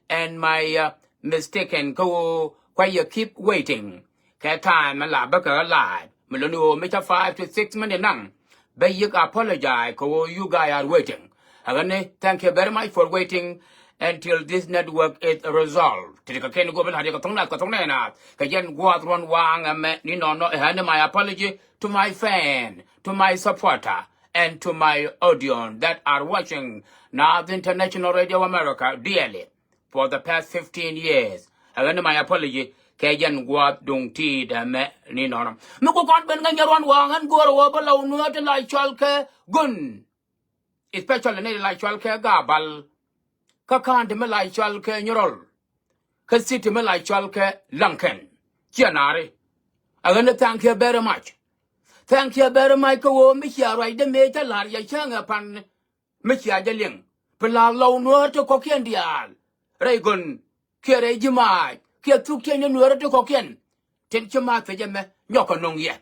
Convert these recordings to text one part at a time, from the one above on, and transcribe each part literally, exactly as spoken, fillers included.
and my uh, mistaken kä ɣöö kua yɛ keep waiting. Kɛ time mi la bä kɛ live mi luni ɣöö mi ca five to six minute naŋ bä yik apologize kɛ ɣöö you guys are waiting. Ɛ ɣän ni thank you very much for waiting until this network is resolved. Ti ti kɛ kɛn go̱o̱p in la ti kɛ thoŋ nath kɛ thoŋ nɛy nath kɛ jɛn gua̱a̱th ruɔ̱n waaŋ ɛmɛ ni nɔnɔ. Ɛ ɣän ni my apology to my fan, to my supporter, and to my audience that are watching Naath International Radio America daily for the past fifteen years. Ɛ ɣän ni my apology kɛ jɛn gua̱a̱th duŋ ti̱i̱t ɛmɛ ni nɔnɔ. Mi ku kɔn ben ŋäc nyɛ ruɔ̱n waaŋ ɛn go̱o̱r ɛ ɣöö bä la wä nuäär ti la cɔal kɛ Gun, especially ni la cɔal kɛ Gabal, kä county mi la cɔal kɛ Nyirol, kä city mi la cɔal kɛ Laŋkɛn. Ciɛ naari. Ɛ ɣän ni thank you very much. Thank you very much kä ɣöö mi cia ruacdä mëë cä la̱r yɛ cäŋ ɛ pan mi cia jɛ liŋ. Pi la lɔw nuäär ti kɔ̱kiɛn diaal rɛy Gun kiɛ rɛy ji̱ maac kiɛ thuk tiɛny ni nuäär ti kɔ̱kiɛn. Tin ci ma thiecä mɛ nyɔk kɛ no̱ŋ yɛ.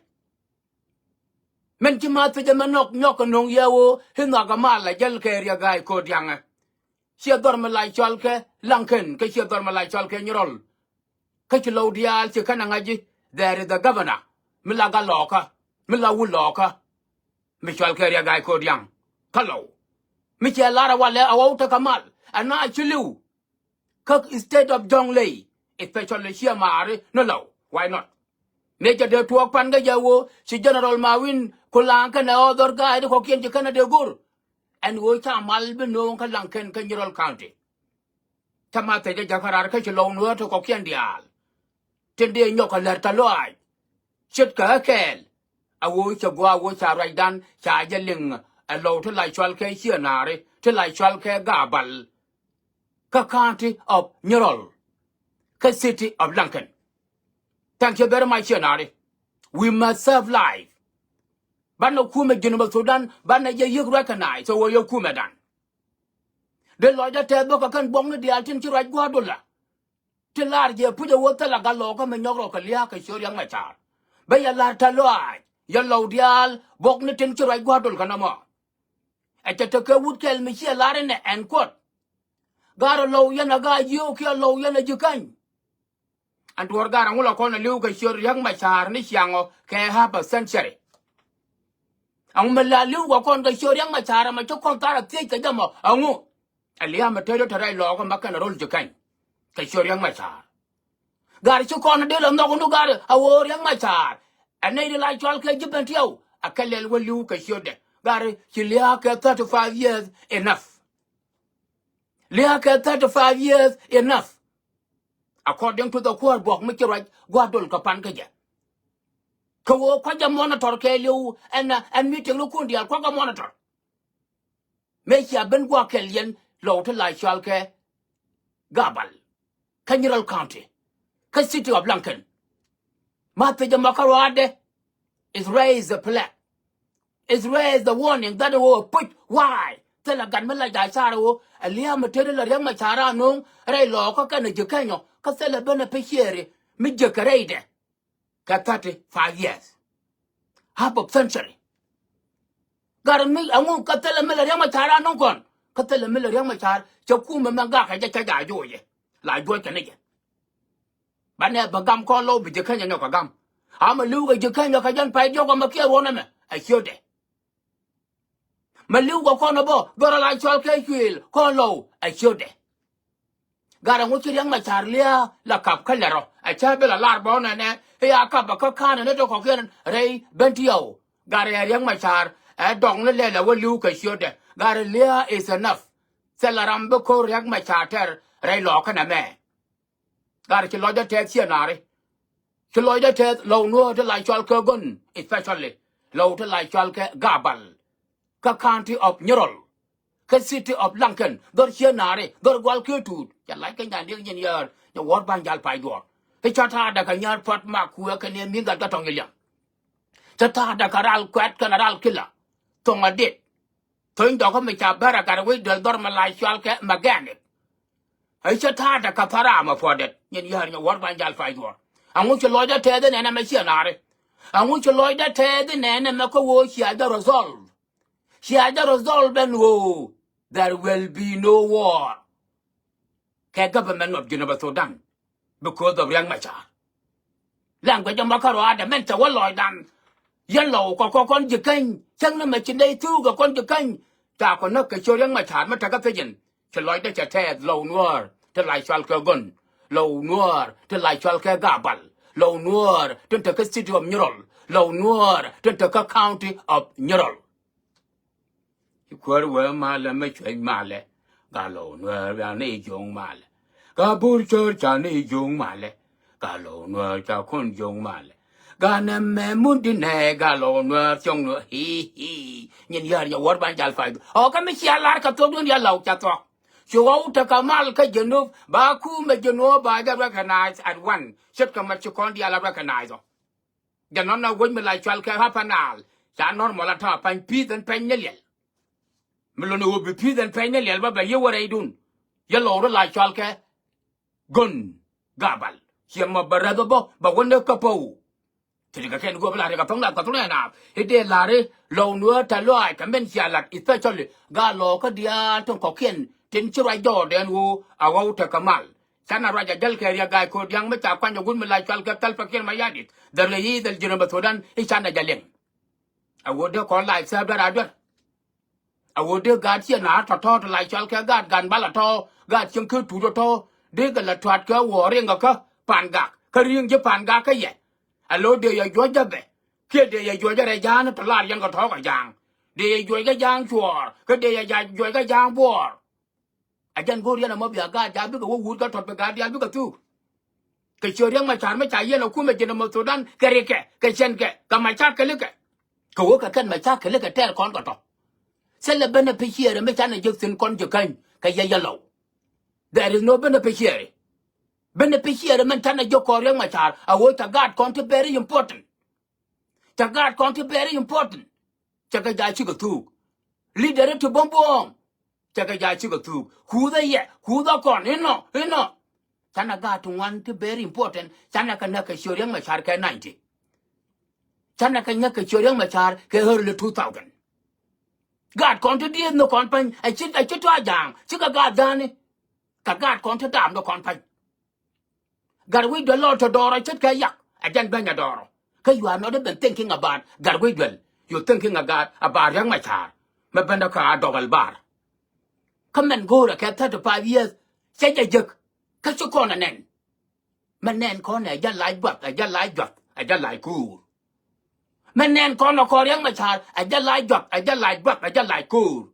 Min ci ma thiecä mɛ nɔk nyɔk kɛ no̱ŋ yɛ ɣöö i̱ nhɔakä mal la jäl kɛ Riɛk Ga̱a̱c Ko̱diaŋɛ. Ciɛ dhɔr mi la cɔal kɛ Laŋkɛn kä ciɛ dhɔr mi la cɔal kɛ Nyirol. Kä ci lɔw diaal ci kɛn ɛ ŋa̱c i̱ there is the governor mi la gat lɔɔkä, mi la wut lɔɔkä, mi cɔal kɛ Riɛk Ga̱a̱c Ko̱diaŋ kä lɔw. Mi ciɛ lar ɛ walɛ ɛ ɣɔw tekɛ mal ɛ na ci li̱w kä state of Jonglei, especially ciɛ maari ni lɔw. Why not? Mëë cɛ dee tuɔɔk pan kä jɛ ɣöö ci General Mawin Kulaŋ kɛnɛ ɣɔw dhɔr ga̱a̱c ti kɔ̱kiɛn ci kɛn ɛ dee go̱r ɛn ɣöö ca mal bi no̱o̱ŋ kä Laŋkɛn kä Nyirol County. Ca ma thiecä jakä raar kä ci lɔw nuäär ti kɔ̱kiɛn diaal tin dee nyɔk kɛ lär tɛ̈th lɔaac. Ce̱tkɛ ɣä kɛɛl a ɣöö cɛ gɔaa ɣöö ca ruacdan ca jɛ liŋ ɛ lɔw ti la cɔal kɛ Ciɛ Naari, ti la cɔal kɛ Gabal, kä county of Nyirol, kä city of Laŋkɛn. Thank you very much, Ciɛ Naari. We must save life. Banɛ kumɛ Jinub Sudan banɛ jɛ yi̱k recognize ɣöö yɛ kumɛdan. Dee lɔcdä tɛth bä kɛ kɛn buɔkni diaal tin ci ruac gua̱a̱r dulä. Ti lar jɛ puc ɛ ɣöö thilɛ gat lɔɔkä mi nyɔk rɔ kɛ lia̱a̱ kɛ ciöt Riɛk Macar. Bä yɛ la̱r tɛ̈th lɔaac yɛ lɔw diaal buɔkni tin ci ruac gua̱a̱r dul kɛ nɔmɔ. Ɛ cɛ tekɛ wut kɛl mi ciɛ lar inɛ ɛn kuɔt. Ga̱rä lɔw yɛn ɛ Gaa Jiök kiɛ lɔw yɛn ɛ Ji̱käny. Ɛn duɔ̱ɔ̱r ga̱rä ŋu la kɔn ɛ li̱w kɛ ciöt Riɛk Macar ni ciaŋ ɔ kɛ half a century. Ɛŋu mi la li̱w kɛ kɔn kɛ ciöt Riɛk Macar ɛmɛ ci kɔn thar ɛ thiec kɛ jɛ mɔ ɛŋu? Ɛ lia̱a̱ mi te rot te rɛy lɔɔkä ma kɛn ɛ rol Ji̱käny kɛ ciöt Riɛk Macar. Ga̱rä ci kɔn ɛ dee lɛ nhɔk ɛn du ga̱rä a ɣöö Riɛk Macar ɛ nɛy di la cɔal kɛ ji̱ Bentiɛw ɛ kɛ lɛl wä li̱w kɛ ciötdɛ. Ga̱rä ci lia̱a̱ kɛ thirty five years enough. Lia̱a̱ kɛ thirty five years enough. According to the kuäär buɔk mi ci ruac gua̱a̱r dol kɛ pan kä jɛ. Kɛ ɣöö kua̱cä monitor kɛɛliw ɛn ɛn meeting ni kun diaal kua̱cä monitor. Mëë cia ben gua̱a̱r kɛl yɛn lɔw ti la cɔal kɛ Gabal kä Nyirol County kä city of Laŋkɛn. Ma thiecä mɔ kä ruaadɛ is raise the flag. Is raise the warning that ɣöö puc why thilɛ gat mi la ja̱ car ɣöö ɛ lia̱a̱ mi tëëdi la Riɛk Macar a no̱o̱ŋ rɛy lɔɔkä kɛnɛ Ji̱käny ɔ kä thilɛ benefit ciëëri mi jiäk kɛ rɛydɛ kɛ thirty five years. Half a century. Gat mi ɛŋu kä thilɛ mi la Riɛk Macar a no̱o̱ŋ kɔn kä thilɛ mi la Riɛk Macar cɛ kumɛ mɛ gakɛ jɛ cɛ ja̱ jo̱o̱cɛ la juɔc kɛn ni jɛ. Banɛ bä gam kɔn lɔw bi Ji̱käny ɛ nyɔk kɛ gam. Ama li̱w kɛ Ji̱käny ɛ kɛ jɛn pay diɔ̱k ɛmɛ kiɛ ruɔ̱n ɛmɛ ɛ ciötdɛ. Ma li̱w kɛ kɔn ɛ bä dhɔr ɛ la cɔal kɛ cuëël kɔn lɔw ɛ ciötdɛ. Gat ɛŋu ci Riɛk Macar lia̱a̱ la kap kä lɛr ɔ ɛ cä bi la lar bä ɣän ɛnɛ i̱ a kap ɛ kä ka̱n ɛn ɛ ti kɔ̱kiɛn rɛy Bentiɛw. Gat ɛ Riɛk Macar ɛ dɔŋ ni lɛl ɛ wä li̱w kɛ ciötdɛ. Gat ɛ lia̱a̱ is enough. Thilɛ ram bi ko̱r Riɛk Macar tɛr rɛy lɔɔkä nɛmɛ. Gat ɛ ci lɔcdä tɛth Ciɛ Naari. Ci lɔcdä tɛth lɔw nuäär ti la cɔal kɛ Gun, especially lɔw ti la cɔal kɛ Gabal kä county of Nyirol kä city of Laŋkɛn. Dhɔr Ciɛ Naari dhɔr gual kɛ tuut cɛ lac kɛ nyan diek nyin yäär nyɛ wuɔ̱r ba̱ny jal pay duɔ̱ɔ̱r. I̱ cä ta̱a̱dɛ kɛ nyäär pua̱t mak kuɛ kɛ ni mi̱th gat kä tɔ̱ŋ i̱ liaŋ. Cä ta̱a̱dɛ kɛ ral kuɛt kɛnɛ ral kilä thoŋ ɛ dit. Thöny dɔkä mi ca bär ɛ gat ɛ wec duel dhɔr mi la cɔal kɛ mechanic. Ɛ cä ta̱a̱dɛ kɛ thɔ̱raam ɛ puɔ̱det nyin yäär nyɛ wuɔ̱r ba̱ny jal pay duɔ̱ɔ̱r. Ɛŋu ci lɔcdä tɛth inɛn ɛmɛ Ciɛ Naari. Ɛŋu ci lɔcdä tɛth inɛn ɛmɛ kä ɣöö cia jɛ resolve. Cia jɛ resolve ɛn ɣöö there will be no war. kɛ government of Junub Sudan because of Riek Machar. Language ɛmɔ kä ruaadɛ mɛn cɛ wä lɔcdan. Yɛn Lɔw kɛ kɔ kɔn ji̱ käny cäŋ ni mɛ ci nɛy thuk kɛ kɔn ji̱ käny. Ca kɔ näk kɛ ciöt Riek Machar mi tekä thiecin. Ci lɔcdä cɛ tɛɛth Lɔw Nuäär ti la cɔal kɛ Gön. Lɔw Nuäär ti la cɔal kɛ Gabal. Lɔw Nuäär tin tekä city of Nyirol. Lɔw Nuäär tin tekä county of Nyirol. Ci kuäär wee malɛ mi cuec malɛ. Gat Lɔw Nuäär ca ni juɔ̱ŋ malɛ. Gat Bur Cör ca ni juɔ̱ŋ malɛ. Gat Lɔw Nuäär ca kun juɔ̱ŋ malɛ. Gat Nɛmɛ Mun Di Nɛɛ gat Lɔw Nuäär cuɔ̱ŋ nuäär hi hi. Nyin yär nyɛ wäär ban jal pay. Ɔ kä mi cia lar kɛ thok duun ya Lɔw ca thɔk. Ci ɣɔw tekɛ mal kä Junub ba kumɛ Junub ba jɛ recognize at one. Ce̱tkɛ ma ci kɔn diaal a recognize ɔ. Jɛ nɔn na wec mi la cɔal kɛ Upper Nile ca normal a tɔ̱ a pany peace ɛn pɛny ni liɛl. Mi lon i̱ ɣöö bi peace ɛn pɛny ni liɛl bä bɛ yiëë wä rɛydun. Yɛ Lɔw rɔ la cɔal kɛ Gön Gabal. Ciɛ mɔ bɛ rɛth bä bä wä ni kä pow. Ti ti kɛ kɛn go̱o̱p la ri kɛ thoŋ la kɛ thoŋ la naap i̱ dee la ri Lɔw Nuäär tɛ lɔaac kɛ mɛn cia lat, especially gat Lɔw kä diaal tin kɔ̱kiɛn tin ci ruac jɔɔdɛn ɣöö a ɣɔw tekɛ mal. Canɛ ruac a jäl kɛ Riɛk Ga̱a̱c Ko̱dia̱ŋ mi ca kuany a wut mi la cɔal kɛ Salva Kiir Mayardit, the rais al Junub Sudan, i̱ canɛ jɛ liŋ. A ɣöö dee kɔn la cäp duer a duer. A ɣöö dee gaat ciɛ naar tɔ̱tɔ̱ ti la cɔal kɛ gaat gan bal a tɔ̱, gaat cieŋ kä tuut a tɔ̱, dee kɛ la tuaat kɛ wuɔɔr riŋ kɛ kä Pangak, kä ri̱i̱ŋ ji̱ Pangak kä yɛ. A lo̱ dee yɛ juɔc jɛ bɛ kiɛ dee yɛ juɔc jɛ rɛy ja̱a̱n tɔ lar yɛn kɛ tɔ̱ kɛ ja̱a̱ŋ. Dee yɛ juɔc kɛ ja̱a̱ŋ cuɔɔr kä dee yɛ juɔc kɛ ja̱a̱ŋ buɔɔr. A jɛn go̱o̱r yɛn ɛmɔ bia gaat ja̱a̱ŋ bikɛ wä wut kä tɔt bi gaat diaal bikɛ thuk. Kɛ ciöt Riɛk Machar mi ca yiɛn a kumɛ Junub Sudan kɛ rikɛ kɛ cɛnkɛ kɛ macakɛlikɛ. Kɛ ɣöö kɛ kɛn macakɛlikɛ tɛɛr kɔn kɛ tɔ. Thilɛ beneficiary mi canɛ jek thi̱n kɔn ji̱ käny kɛ yɛ yɛ Lɔw. There is no beneficiary. Beneficiary min canɛ jek kɔn Riɛk Machar a ɣöö ca gaat kɔn ti very important. Ca gaat kɔn ti very important. Cɛ kɛ ja̱ cikɛ thuk. Leader ti buɔ̱m buɔ̱ɔ̱m. Cɛ kɛ ja̱ cikɛ thuk. Kuuth ɛ yɛ, kuuth ɛ kɔn inɔ inɔ. Canɛ gaat ti ŋuan ti very important. Canɛ kɛ näk kɛ ciöt Riɛk Machar kɛ ninety. Canɛ kɛ näk kɛ ciöt Riɛk Machar kɛ early two thousand. Gaat kɔn ti dieth ni kɔn pany a ci a ci tɔ̱ a ja̱a̱ŋ cikɛ gaat dha̱a̱ni. Kɛ gaat kɔn ti daam ni kɔn pany. Gatwec Duel lɔ tɔ dɔɔrɔ ce̱tkɛ yak ɛ jɛn beny a dɔɔrɔ. Kä you are not even thinking about Gatwec Duel. You thinking about, about Riɛk Machar. Mɛ ben dä kä a dɔk ɛl bar. Kä mɛn go̱o̱rɛ kɛ thirty five years cɛ jɛ jek. Kä ci kɔn ɛ nɛn. Mɛ nɛn kɔn ɛ jɛ lac juath ɛ jɛ lac juath ɛ jɛ lac ko̱o̱r. Mɛ nɛn kɔn ɛ kɔn Riɛk Machar ɛ jɛ lac juath ɛ jɛ lac juath ɛ jɛ lac ko̱o̱r.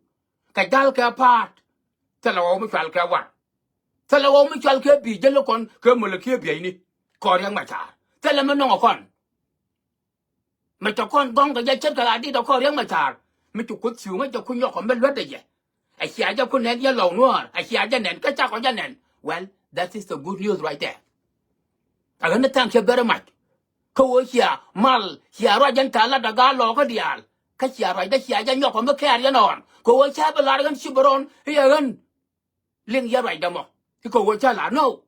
Kɛ jal kɛ pa̱a̱t. Thilɛ ɣɔw mi cual kɛ war. Thilɛ ɣɔw mi cual kɛ bi̱i̱ jäl kɔn kɛ möl kiɛ bieyni. Kɔn Riɛk Machar thilɛ mi nɔŋ kɔn. Mi cɛ kɔn gɔ̱ŋ kɛ jɛ ce̱tkɛ ɣa̱ dit ɛ kɔn Riɛk Machar. Mi ci Kuoth thi̱uŋä jɛ ku nyɔkɔ mi luätdɛ jɛ. A cia jɛ ku nɛn yɛ Lɔw Nuäär a cia jɛ nɛn kä cakɔ jɛ nɛn. Well, that is the good news right there. A ɣän ni thank you very much. Kä ɣöö cia mal cia ruac jɛn ta̱a̱ latdä gaat Lɔw kä diaal. Kä cia ruacdä cia jɛ nyɔkɔ mi kɛɛr yɛn ɣɔn kɛ ɣöö ca bi lar ɣän ci bi rɔn i̱ ɛ ɣän. Liŋ yɛ ruacdä mɔ i̱ kɛ ɣöö ca lar nɔ.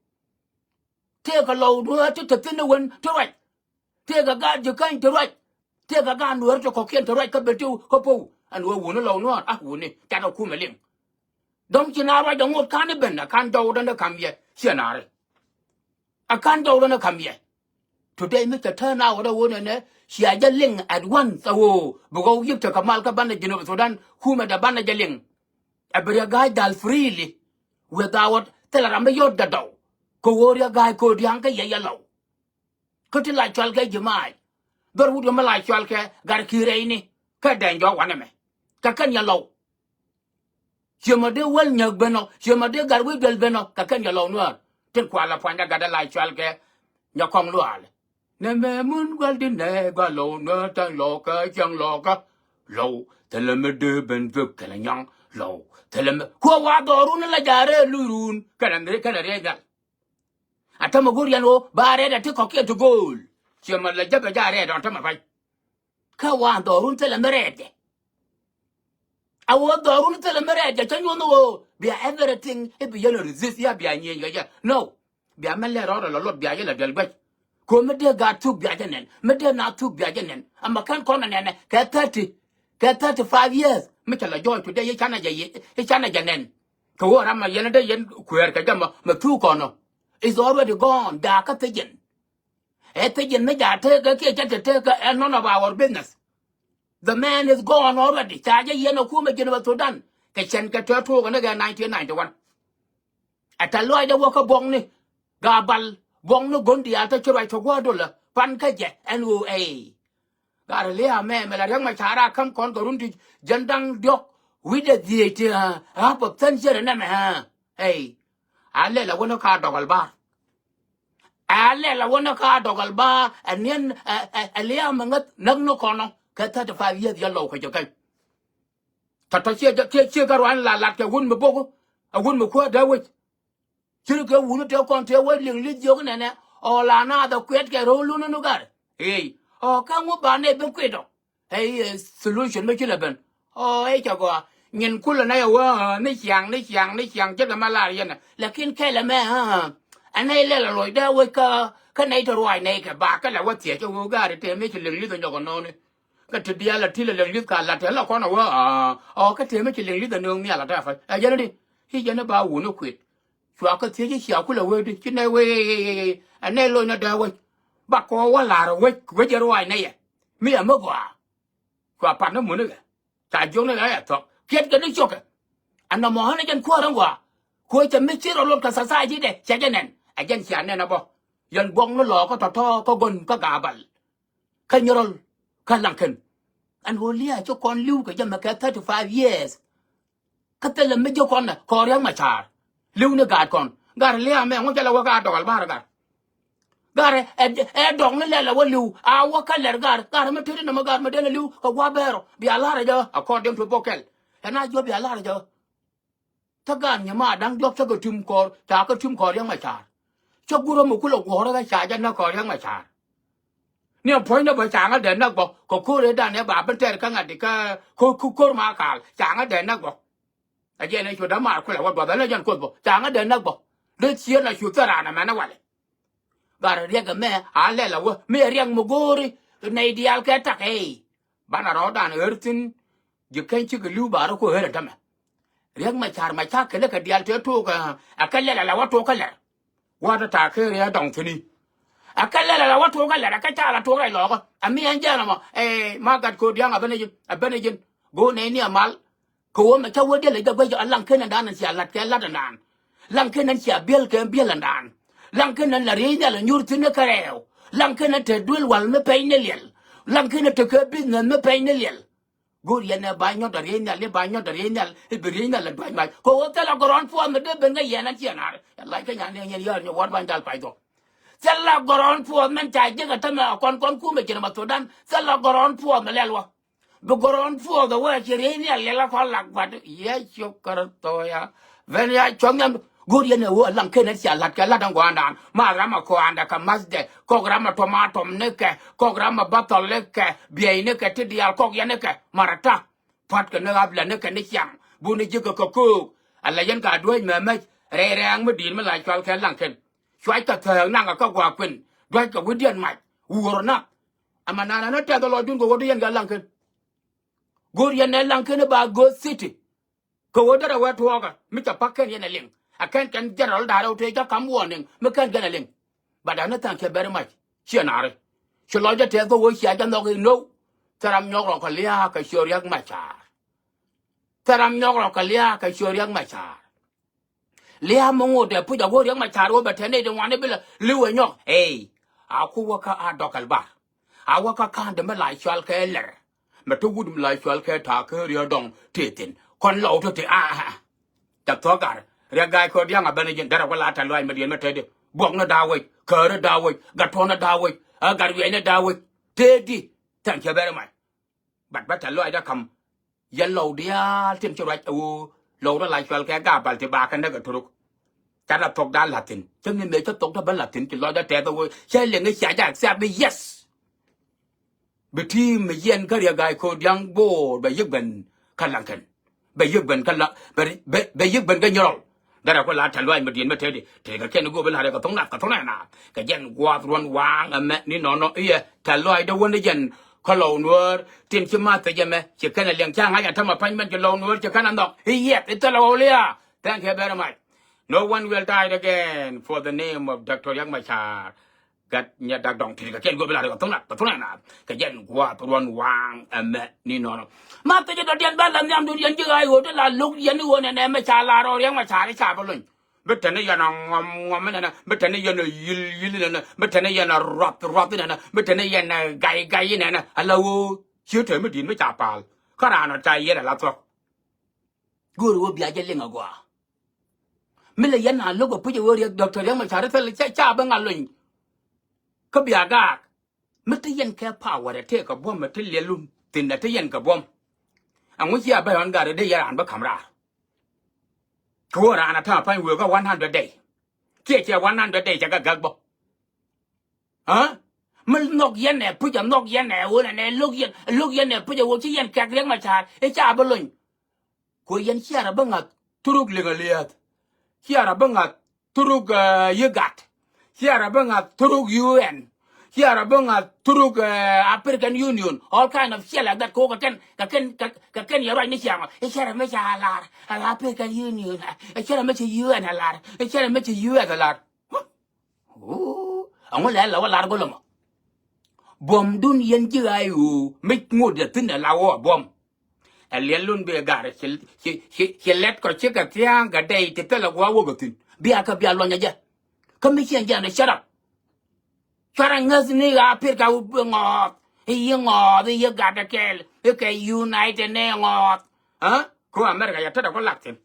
Tëëkɛ Lɔw Nuäär ti te thi̱n i̱ wen ti ruac. Tëëkɛ gaat ji̱ käny ti ruac. Tëëkɛ gaat Nuäär ti kɔ̱kiɛn ti ruac kä ben ti kä po̱w. Ɛn ɣöö wuni Lɔw Nuäär a wuni cat ɛ kumɛ liŋ. Dɔ̱ŋ ci na ruacdä ŋot ka̱n i̱ ben a ka̱n jɔwdä ni ka̱m yɛ ciɛ naari. A ka̱n jɔwdä ni ka̱m yɛ. Today mi cɛ turn out ɛ ɣöö nɛnɛ cia jɛ liŋ at once ɛ ɣöö bi ɣɔw yi̱k tekɛ mal kä banɛ Junub Sudan kumɛ dɛ banɛ jɛ liŋ. Ɛ bi Riɛk Ga̱a̱c dal freely without thilɛ ram mi yɔ̱t dɛ dɔw. Kɛ ɣöö Riɛk Ga̱a̱c Ko̱dia̱ŋ kä yɛ yɛ Lɔw. Kä ti la cɔal kɛ ji̱ maac. Dhɔr wut yɛ mi la cɔal kɛ Gat Ki̱i̱r rɛyni kä dɛny jɔak wanɛ mɛ. Kɛ kɛn yɛ Lɔw. Ciɛ mɔ dee wäl nyäk ben ɔ ciɛ mɔ dee Gatwec Duel ben ɔ kɛ kɛn yɛ Lɔw Nuäär. Tin kua la puany dɛ gat dee la cɔal kɛ Nyakɔŋ Luaal. Nɛmɛ mun gua̱l di nɛ gua̱l Lɔw Nuäär tɛn Lɔw kä cäŋ Lɔw kä Lɔw. Thilɛ mi dee ben dhuek kɛnɛ nyaŋ Lɔw. Thilɛ mi kuɛ wa dhɔrun la ja̱ rɛɛ luyrun kɛnɛ mi kɛnɛ rɛɛ nhial. A tämɛ go̱r yɛn ɣöö ba rɛɛt a ti kɔ̱kiɛn ti go̱o̱l. Ciɛ mɛ lɛ jäpɛ ja̱ rɛɛt ɔn tämɛ pa̱ny. Kä wa dhɔrun thilɛ mi rɛɛt jɛ. A ɣöö dhɔrun thilɛ mi rɛɛt jɛ cä nyuɔ̱n ɣöö bia everything i̱ bi yɛn resist ya bia nyieny kɛ jɛ. No. Bia mɛ lɛ rɔɔdɛ lɔ luɔt bia yɛ lɛ duel guec. Ko̱ mi dee gaat thuk bia jɛ nɛn mi dee na thuk bia jɛ nɛn. Ama kɛn kɔn ɛ nɛnɛ kɛ thirty kɛ thirty five years mi cɛ lɛ jɔɔc today i̱ canɛ jɛ i̱ canɛ jɛ nɛn. Kɛ ɣöö ram mɛ yɛn dee yɛn kueer kɛ jɛ mɛ, mɛ thuk kɔn ɔ. Is already gone. Jakä thiec in. Ɛ thiec in mi jakä tekɛ kiɛ cɛ te tekɛ ɛ none of our business. The man is gone already. Ca jɛ yɛn ɛ kumɛ Jinub Sudan. Kɛ cɛn kɛ tɔ̱ tuɔɔk ni kɛ nineteen ninety-one. Ɛ tɛ̈th lɔaacdä wä kä buɔ̱kni Gabal, buɔ̱kni go̱n diaal tɔ̱ ci ruac tɔ̱ gua̱a̱r dolä pan kä jɛ N O A. Gat lia̱a̱ mɛ mɛ la Riɛk Macar a käm kɔn kɛ run ti jiɛn da̱ŋ diɔ̱k wi̱cdɛ dhiec ti, ah, half of century nɛmɛ, ah. Ey. A lɛl a wänä ka dɔk al bar. A lɛl a wänä ka dɔk al bar, ɛ niɛn, ɛ, ɛ, ɛ lia̱a̱ mɛ ŋäth näk ni kɔn ɔ kɛ thirty five years yɛ lɔw kɛ jɛ käny. Tɔ̱tɔ̱ ciɛ, ciɛ, ciɛ kɛ ruac la lat kɛ wun mi bok, a wun mi kuäär dee wec. Ci ri kɛ wun tëë kɔn tëë wec liŋ li̱th jiök nɛnɛ, ɔ la naath ɛ kuɛt kɛ ro̱o̱ lun ni gat. Ey, ɔ kä ŋu ba nɛy bi kuit ɔ. Ey, ɛ solution mi ci lɛ ben. Ɔ, ey cɛ gɔaa. Nyin kulɛ nɛy ɛ wee, ɛ, ni ciaŋ, ni ciaŋ, ni ciaŋ, ce̱tkɛ ma lar yɛn ɛ. Lakin kɛl ɛmɛ, ɛ, ɛ nɛy lɛl ɛ lɔcdä wec kä, kä nɛy te ruac nɛy kɛ ba kɛ lɛ wä thiec ɛ wee gat tëë mi ci liŋ li̱th ɛ nyɔk ɛ nɔɔni. Kä ti diaal a ti lɛ liŋ li̱th ka lat tɛn la kɔn a wä, a, ɔ, kä tëë mi ci liŋ li̱th a nööŋ nhial a tɛ̈ a päc. Ɛ jɛn di, i̱ jɛn i̱ ba wun i̱ kuet. Cua kä thiec i̱ cia kulɛ wee di, ci nɛy wee, ɛ nɛy loc ni dee wec. Ba kɔɔk wä la̱r wec, wec ɛ ruac nɛy ɛ. Mi ɛ mi gɔaa. Cua pat ni mun i̱ kɛ. Ca jiök ni ɣä ɛ thɔk. Kiɛt kɛ ni cokɛ. Ɛn nɔmɔ ɣän ɛ jɛn kuäär ɛn gɔaa. Kuäär cɛ mi ci rɔ lot kɛ society dɛ, cɛ jɛ nɛn. Ɛ jɛn cia nɛn ɛ bä. Yɛn buɔk ni lɔɔk kä tɔ̱tɔ̱ kä gön kä Gabal. Kä Nyirol, kä Laŋkɛn. Ɛn ɣöö lia̱a̱ ci kɔn li̱w kɛ jɛ mɛ kɛ thirty five years. Kä thilɛ mi ji̱ kɔn ɛ kɔn Riɛk Macar. Li̱w ni gaat kɔn. Gat lia̱a̱ mɛ ŋu jɛ lɛ wä ka dɔk al bar gat. Gat ɛ, ɛ, ɛ dɔk ni lɛl ɛ wä li̱w. A wä kä lɛr gat. Gat mi tëëdi nɔmɔ gat mi den ɛ li̱w kɛ gua̱a̱ bɛɛr ɔ. Bia la̱r ɛ jɛ according to bokɛl. Ɛn a jiɔ bia la̱r ɛ jɛ. Tä gaat nyɛ ma da̱ŋ diɔ̱k cä kɛ tim kɔɔr, ca kɛ tim kɔɔr Riɛk Macar. Cä gurä mi kulɛ guɔ̱ɔ̱rä kä ca jɛ näk kɔɔr Riɛk Macar. Ni ɛn puɔ̱nydä bä ca ŋä dee näk bä, kɛ ko̱r ëëdan ɛ ba ben tɛɛr kä ŋa̱t di kä ko̱r, ko̱r, ko̱r ma kaal, ca ŋä dee näk bä. Ɛ jɛn ɛ cu dämaar kulɛ wä duɔth, ɛ lɛ jɛn kuoth bä, ca ŋä dee näk bä. Dee cier la cu thil raan ɛmɛn ɛ walɛ. Gat Riɛk ɛmɛ a lɛl a wä mi ɛ Riɛk mi go̱o̱ri nɛy diaal kɛ tak ey. Banɛ rɔɔdan ɣer thi̱n. Ji̱ keny cikɛ li̱w ba rɔ ku ɣer ɛ tämɛ. Riɛk Macar Macar kɛ lɛ kɛ diaal tëë took ɛ kɛ lɛl a la wä took kä lɛr. Wä tɛ ta̱a̱ ker yɛ dɔŋ thi̱n i̱. Ɛ kɛ lɛl a la wä took kä lɛr ɛ kɛ ca la took rɛy lɔɔkä. Ɛ mi ɛn jɛn ɛmɔ ɛ ma gat ko̱dia̱ŋ a ben ɛ ji̱n, a ben ɛ ji̱n. Go̱o̱r nɛy ni a mal. Kɛ ɣöö mɛ cä wä diɛl ɛ jɛ guec ɔ Laŋkɛn ɛndan cia la̱t kɛ la̱t ɛndan. Laŋkɛn ɛn cia biɛl kɛ biɛl ɛndan. Laŋkɛn ɛn la riey nhial ɛ nyuur thi̱n ɛ kɛ rɛɛw. Laŋkɛn ɛn te duel wal mi pɛny ni liɛl. Laŋkɛn ɛn te kɛ business mi pɛny ni liɛl. Go̱o̱r yɛn ɛ ba nyɔt ɛ riey nhial, i̱ ba nyɔt ɛ riey nhial, i̱ bi riey nhial ɛ duac mac. Kɛ ɣöö thilɛ gɔrɔn puɔth mi dee ben kä yɛn ɛn ciɛ naar. Ɛ lac kä nyan ni yɛn yäär nyɛ wäär ba nyal pay thok. Thilɛ gɔrɔn puɔth mɛn ca jiäk ɛ tämɛ ɛ kɔn kɔn kumɛ Jinub Sudan. Thilɛ gɔrɔn puɔth mi lɛl wä. Bi gɔrɔn puɔth ɛ wee ci riey nhial liɛl ɛ kɔn lak gua̱t. Yecu Kritho ya. Vɛn ya cuɔth nhiam. Go̱o̱r yɛn ɛ ɣöö Laŋkɛn ɛ cia la̱t kɛ la̱t ɛn gua̱a̱ndan. Ma ram ɛ kɔaandɛ kɛ ma̱thdɛ. Kɔk ram ɛ tuɔm a tuɔm ni kɛ. Kɔk ram ɛ bä thɔl ni kɛ. Biɛy ni kɛ ti diaal kɔk yɛn ni kɛ. Marata. Pua̱tkɛ ni ɣa̱p lɛ ni kɛ ni ciaŋ. Buni ji̱ kɛ kɛ köök. Ala yɛn ka duäc mɛmɛc. Rɛy rɛɛŋ mi di̱i̱t mi la cual kɛ Laŋkɛn. Cuackɛ thääk naŋkɛ kä gua̱a̱k kuën. Duackɛ wi̱cdiɛn mac. Wuɔ̱ɔ̱r nath. Ama nana ni tɛth ɛ lɔcdun kɛ ɣöö di yɛn kɛ Laŋkɛn. Go̱o̱r yɛn ɛ Laŋkɛn i̱ ba Ghost City. Kɛ ɣöö derɛ wee tuɔɔkä mi cɛ pa̱k kɛn yɛn ɛ liŋ. Ɛ kɛn kɛn general da̱rɛ wä tëë cä ka̱m warning mi kɛn kɛn ɛ liŋ. But ɛn ni thank you very much. Ciɛ naari. Ci lɔcdä tɛth kɛ ɣöö cia jɛ nhɔk i̱ no̱w. Thil ram nyɔk rɔ kɛ lia̱a̱ kɛ ciö Riɛk Macar. Thil ram nyɔk rɔ kɛ lia̱a̱ kɛ ciö Riɛk Macar. Lia̱a̱ mi ŋot ɛ puc a wä Riɛk Macar wä bɛ tɛn nɛy ti ŋuan i̱ bi lɛ li̱w ɛ nyɔk. Ey. A ku wä kä a dɔk kɛl bar. A wä kä ka̱n ti mi la cual kɛ lɛr. Mɛ ti wut mi la cual kɛ ta̱a̱ kä riä dɔŋ ti thi̱n. Kɔn lɔw ti ti a a. Ca thuɔ̱k gar. Riɛk ga̱a̱c kɔn dia̱ŋ a ben ji̱n derɛ wä la tɛn luaac mi diɛn mi tɛt di. Buɔk ni da̱a̱ wec. Käär ni da̱a̱ wec. Gat tuɔ̱n ni da̱a̱ wec. A gat wiɛc ni da̱a̱ wec. Tëë di. Thank you very much. But bä tɛ lɔcdä ka̱m. Yɛn lɔw diaal tin ci ruac ɛ ɣöö lɔw rɔ la cual kɛ Gabal ti ba kɛ näk ɛ Turuk. Ca rɔ thok da̱a̱n la̱thi̱n. Cä ŋi̱n mëë cä thok dä bä la̱thi̱n ci lɔcdä tɛth ɛ ɣöö cä liŋ i̱ cia jɛ accept i̱ yes. Bi ti̱i̱m mi yɛn kä Riɛk ga̱a̱c ko̱dia̱ŋ bo̱o̱r bɛ yiëk ben kä Laŋkɛn. Bɛ yiëk ben kä la, bɛ, bɛ, bɛ yiëk ben kä Nyirɔl. Derɛ ku la tɛ̈th luaac mi di̱i̱t mi tëëdi. Tëëkɛ kɛn i̱ go̱o̱p i̱ la̱t rɛ kɛ tho̱ŋ nath, kɛ tho̱ŋ nath. Kɛ jɛn gua̱a̱th ruɔ̱n waaŋ ɛmɛ ni nɔnɔ i̱ yɛ tɛ̈th luaacdä wäni jɛn kä Lɔw Nuäär. Tin ci ma̱th thiec ɛmɛ ci kɛn ɛ liɛŋ ca ŋa̱c ɛ tämɛ pa̱ny mɛn ci Lɔw Nuäär ci kɛn ɛ nhɔk. I̱ yɛth i̱ thilɛ ɣɔw lia̱a̱. Thank you very much. No one will die again for the name of Doctor Riek Machar. Gat nyɛ dak dɔŋ ti kɛ kɛn go̱o̱p la ri kɛ thun la kɛ thun la na kɛ jɛn guath ruɔn waŋ ɛmɛ ni nɔnɔ. Ma thicɛ dɔ̱diɛn bɛ la nhiam dun yɛn ji̱ ɣa̱c ɣöö ti la lo̱k yɛn i̱ ɣöö nɛnɛ mɛ ca la rɔ Riek Machar ca bä lony. Bi tɛn i̱ yɛn a ŋɔm ŋɔm inɛnɛ, bi tɛn i̱ yɛn a yi̱l yi̱l inɛnɛ, bi tɛn i̱ yɛn a ruath ruath inɛnɛ, bi tɛn i̱ yɛn a gay gay inɛnɛ. Ala ɣöö ciö te mi di̱i̱t mi ca pa̱a̱l kä raan ɔ ca yiɛt ala thuɔ̱k. Go̱o̱ri wä bia jɛ liŋ agɔaa. Mi lɛ yɛn a lo̱k a puc a wä Riek, Doctor Riek Machar thil ca, ca bi ŋa lony. Kä bia gaak. Mi ti yɛn kɛ power ɛ tëë kɛ buɔ̱m, mi ti liɛlun thi̱n ɛ ti yɛn kɛ buɔ̱m. Ɛŋu cia bä ɣän gat ɛ dee yɛ raan bä ka̱m raar. Kɛ wä raan a ta̱a̱ pa̱ny wëë kä one hundred day. Kiɛ ciɛ one hundred day cɛ kɛ gäk bä. Aa? Mi nhɔk yɛn ɛ puc a nhɔk yɛn ɛ wun ɛnɛ lo̱k yɛn, lo̱k yɛn ɛ puc a wun ci yɛn kɛk Riek Machar i̱ ca bi lony. Ku yɛn ciɛ rɔ bi ŋa̱th thuruk liŋ a lia̱a̱th. Ciɛ rɔ bi ŋa̱th thuruk, eh, yi gat. Ciɛ rɔ bi ŋa̱th thuruk U N. Ciɛ rɔ bi ŋa̱th thuruk, eh, African Union. All kind of shit like that. Kɛ wä kɛ kɛn, kɛ kɛn, kɛ, kɛ kɛn yɛ ruac ni ciaŋɔ. I̱ ciɛ rɔ mi ca lar. Ɛ African Union. I̱ ciɛ rɔ mi ci U N a lar. I̱ ciɛ rɔ mi ci U S a lar. Ooh, ɛŋu lɛ la wä lar go̱lä mɔ. Buɔ̱mdun yɛn ji̱ ɣa̱c ɣöö mi ŋot yɛ thi̱n ɛ la wä buɔ̱m. Ɛ liɛlun bi ɛ ga̱r ci, ci, ci, ci lɛt kɔ cikɛ thia̱a̱ŋ kɛ dɛy ti thilɛ gua̱a̱ wä kɛ thi̱n. Bia kä bia luɔ̱nyɛ jɛ. Kä mi ciɛn jɛ ni shut up. Cuarɛ ŋäth ni ɣaa pir ka ŋɔɔth. I̱ yi ŋɔɔth i̱ yi gat ɛ kɛɛl i̱ kɛ United ni ŋɔɔth. Aa? Ko America yɛ tetdɛ kɔ lak thi̱n.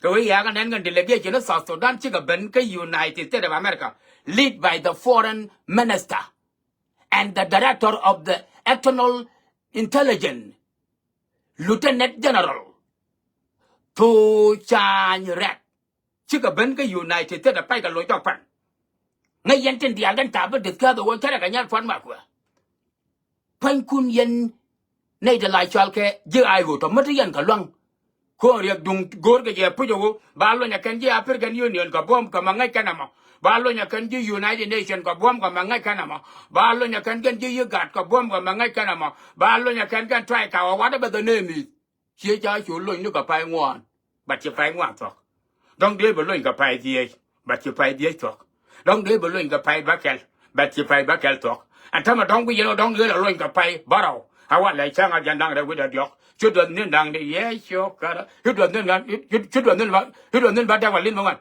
Kɛ wee yakä nɛn kɛn delegation ni South Sudan cikɛ ben kä United States of America, lead by the foreign minister and the director of the external intelligence, Lieutenant General Thu Cany Rɛk. Cikɛ ben kä United States of America loc jɔk pan. Ŋäc yɛn tin diaal kɛn ta̱a̱ bi discuss the world cärɛ kɛ nyal puan ma kuɛ. Pua̱nykun yɛn nɛy ti la cɔal kɛ ji̱ I O tɔ mäti yɛn kɛ lua̱ŋ. Ko̱n Riɛk duŋ go̱o̱r kɛ jɛ puc ɛ ɣöö ba luɔ̱nyɛ kɛn ji̱ African Union kɛ buɔ̱m kɛ ma ŋäc kɛn ɛmɔ. Ba luɔ̱nyɛ kɛn ji̱ United Nation kɛ buɔ̱m kɛ ma ŋäc kɛn ɛmɔ. Ba luɔ̱nyɛ kɛn kɛn ji̱ IGAD kɛ buɔ̱m kɛ ma ŋäc kɛn ɛmɔ. Ba luɔ̱nyɛ kɛn kɛn tuay ka wä whatever the name is. Ciɛ ca cu lony ni kɛ pay ŋuan. But ci pay ŋuan thuɔ̱k. Dɔ̱ŋ dee bɛ lony kɛ pay dhieec. But ci pay dhieec thuɔ̱k. Dɔ̱ŋ dee bɛ lony kɛ pay bäkɛl. But ci pay bäkɛl thuɔ̱k. Ɛn tämɛ dɔ̱ŋ bi yɛn ɔ dɔ̱ŋ dee la lony kɛ pay bärɔw. A wa lɛ cäŋ a jiɛn da̱ŋ rɛw wi̱cdɛ diɔ̱k. Ci duɔth ni̱n da̱ŋ di yɛ ciök kärä. Ci duɔth ni̱n, ci duɔth ni̱n ba, ci duɔth ni̱n ba dɛk wa li̱n bä ŋuan.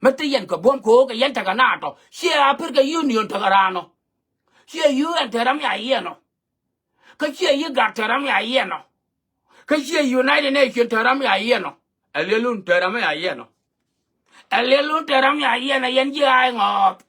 Mi ti yɛn kɛ buɔ̱m ko̱o̱k kɛ yɛn tekɛ naath tɔ. Ciɛ Africa Union tekɛ raan ɔ. Ciɛ U N te ram ya yɛn ɔ. Kä ciɛ IGAD te ram ya yɛn ɔ. Kä ciɛ United Nation te ram ya yɛn ɔ. Ɛ liɛlun te ram ya yɛn ɔ. Ɛ liɛlun te ram ya yɛn ɔ, yɛn ji̱ ɣaac ŋɔɔth.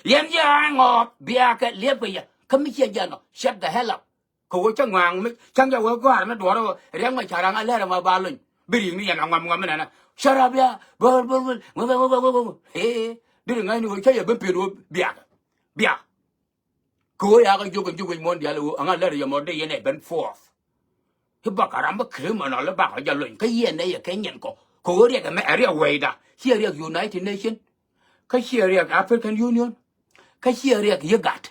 Yɛn ji̱ ɣaac ŋɔɔth bia kɛ liɛpkɛ yɛ. Kä mi ciɛ jɛn ɔ, shut the hell up. Kɛ ɣöö cä ŋɔaŋ mi cäŋ jɛ wee gɔ̱a̱r mi duɔ̱ɔ̱r ɣöö Riɛk Machar ɛ ŋa lɛr ɛmɔ ba lony. Bi ri̱i̱ŋ ni yɛn a ŋɔm ŋɔm inɛnɛ. Shut up ya. Bäär bäär bäär. Ee, deri ŋa̱cni ɣöö cä yɛ ben pi̱eth ɣöö bia. Bia. Kɛ ɣöö yakä jiök in ji̱ wec muɔ̱ɔ̱n diaal ɣöö aŋa lät yɛ mɔ dee yɛn ɛ ben forth. I̱ bakɛ ram bä criminal i̱ bakɛ jɛ lony kä yɛn ɛ yɛ kɛ nyin kɔ. Kɛ ɣöö Riɛk ɛmɛ ɛ Riɛk wecda. Ciɛ Riɛk United Nation. Kä ciɛ Riɛk African Union. Kä ciɛ Riɛk IGAD.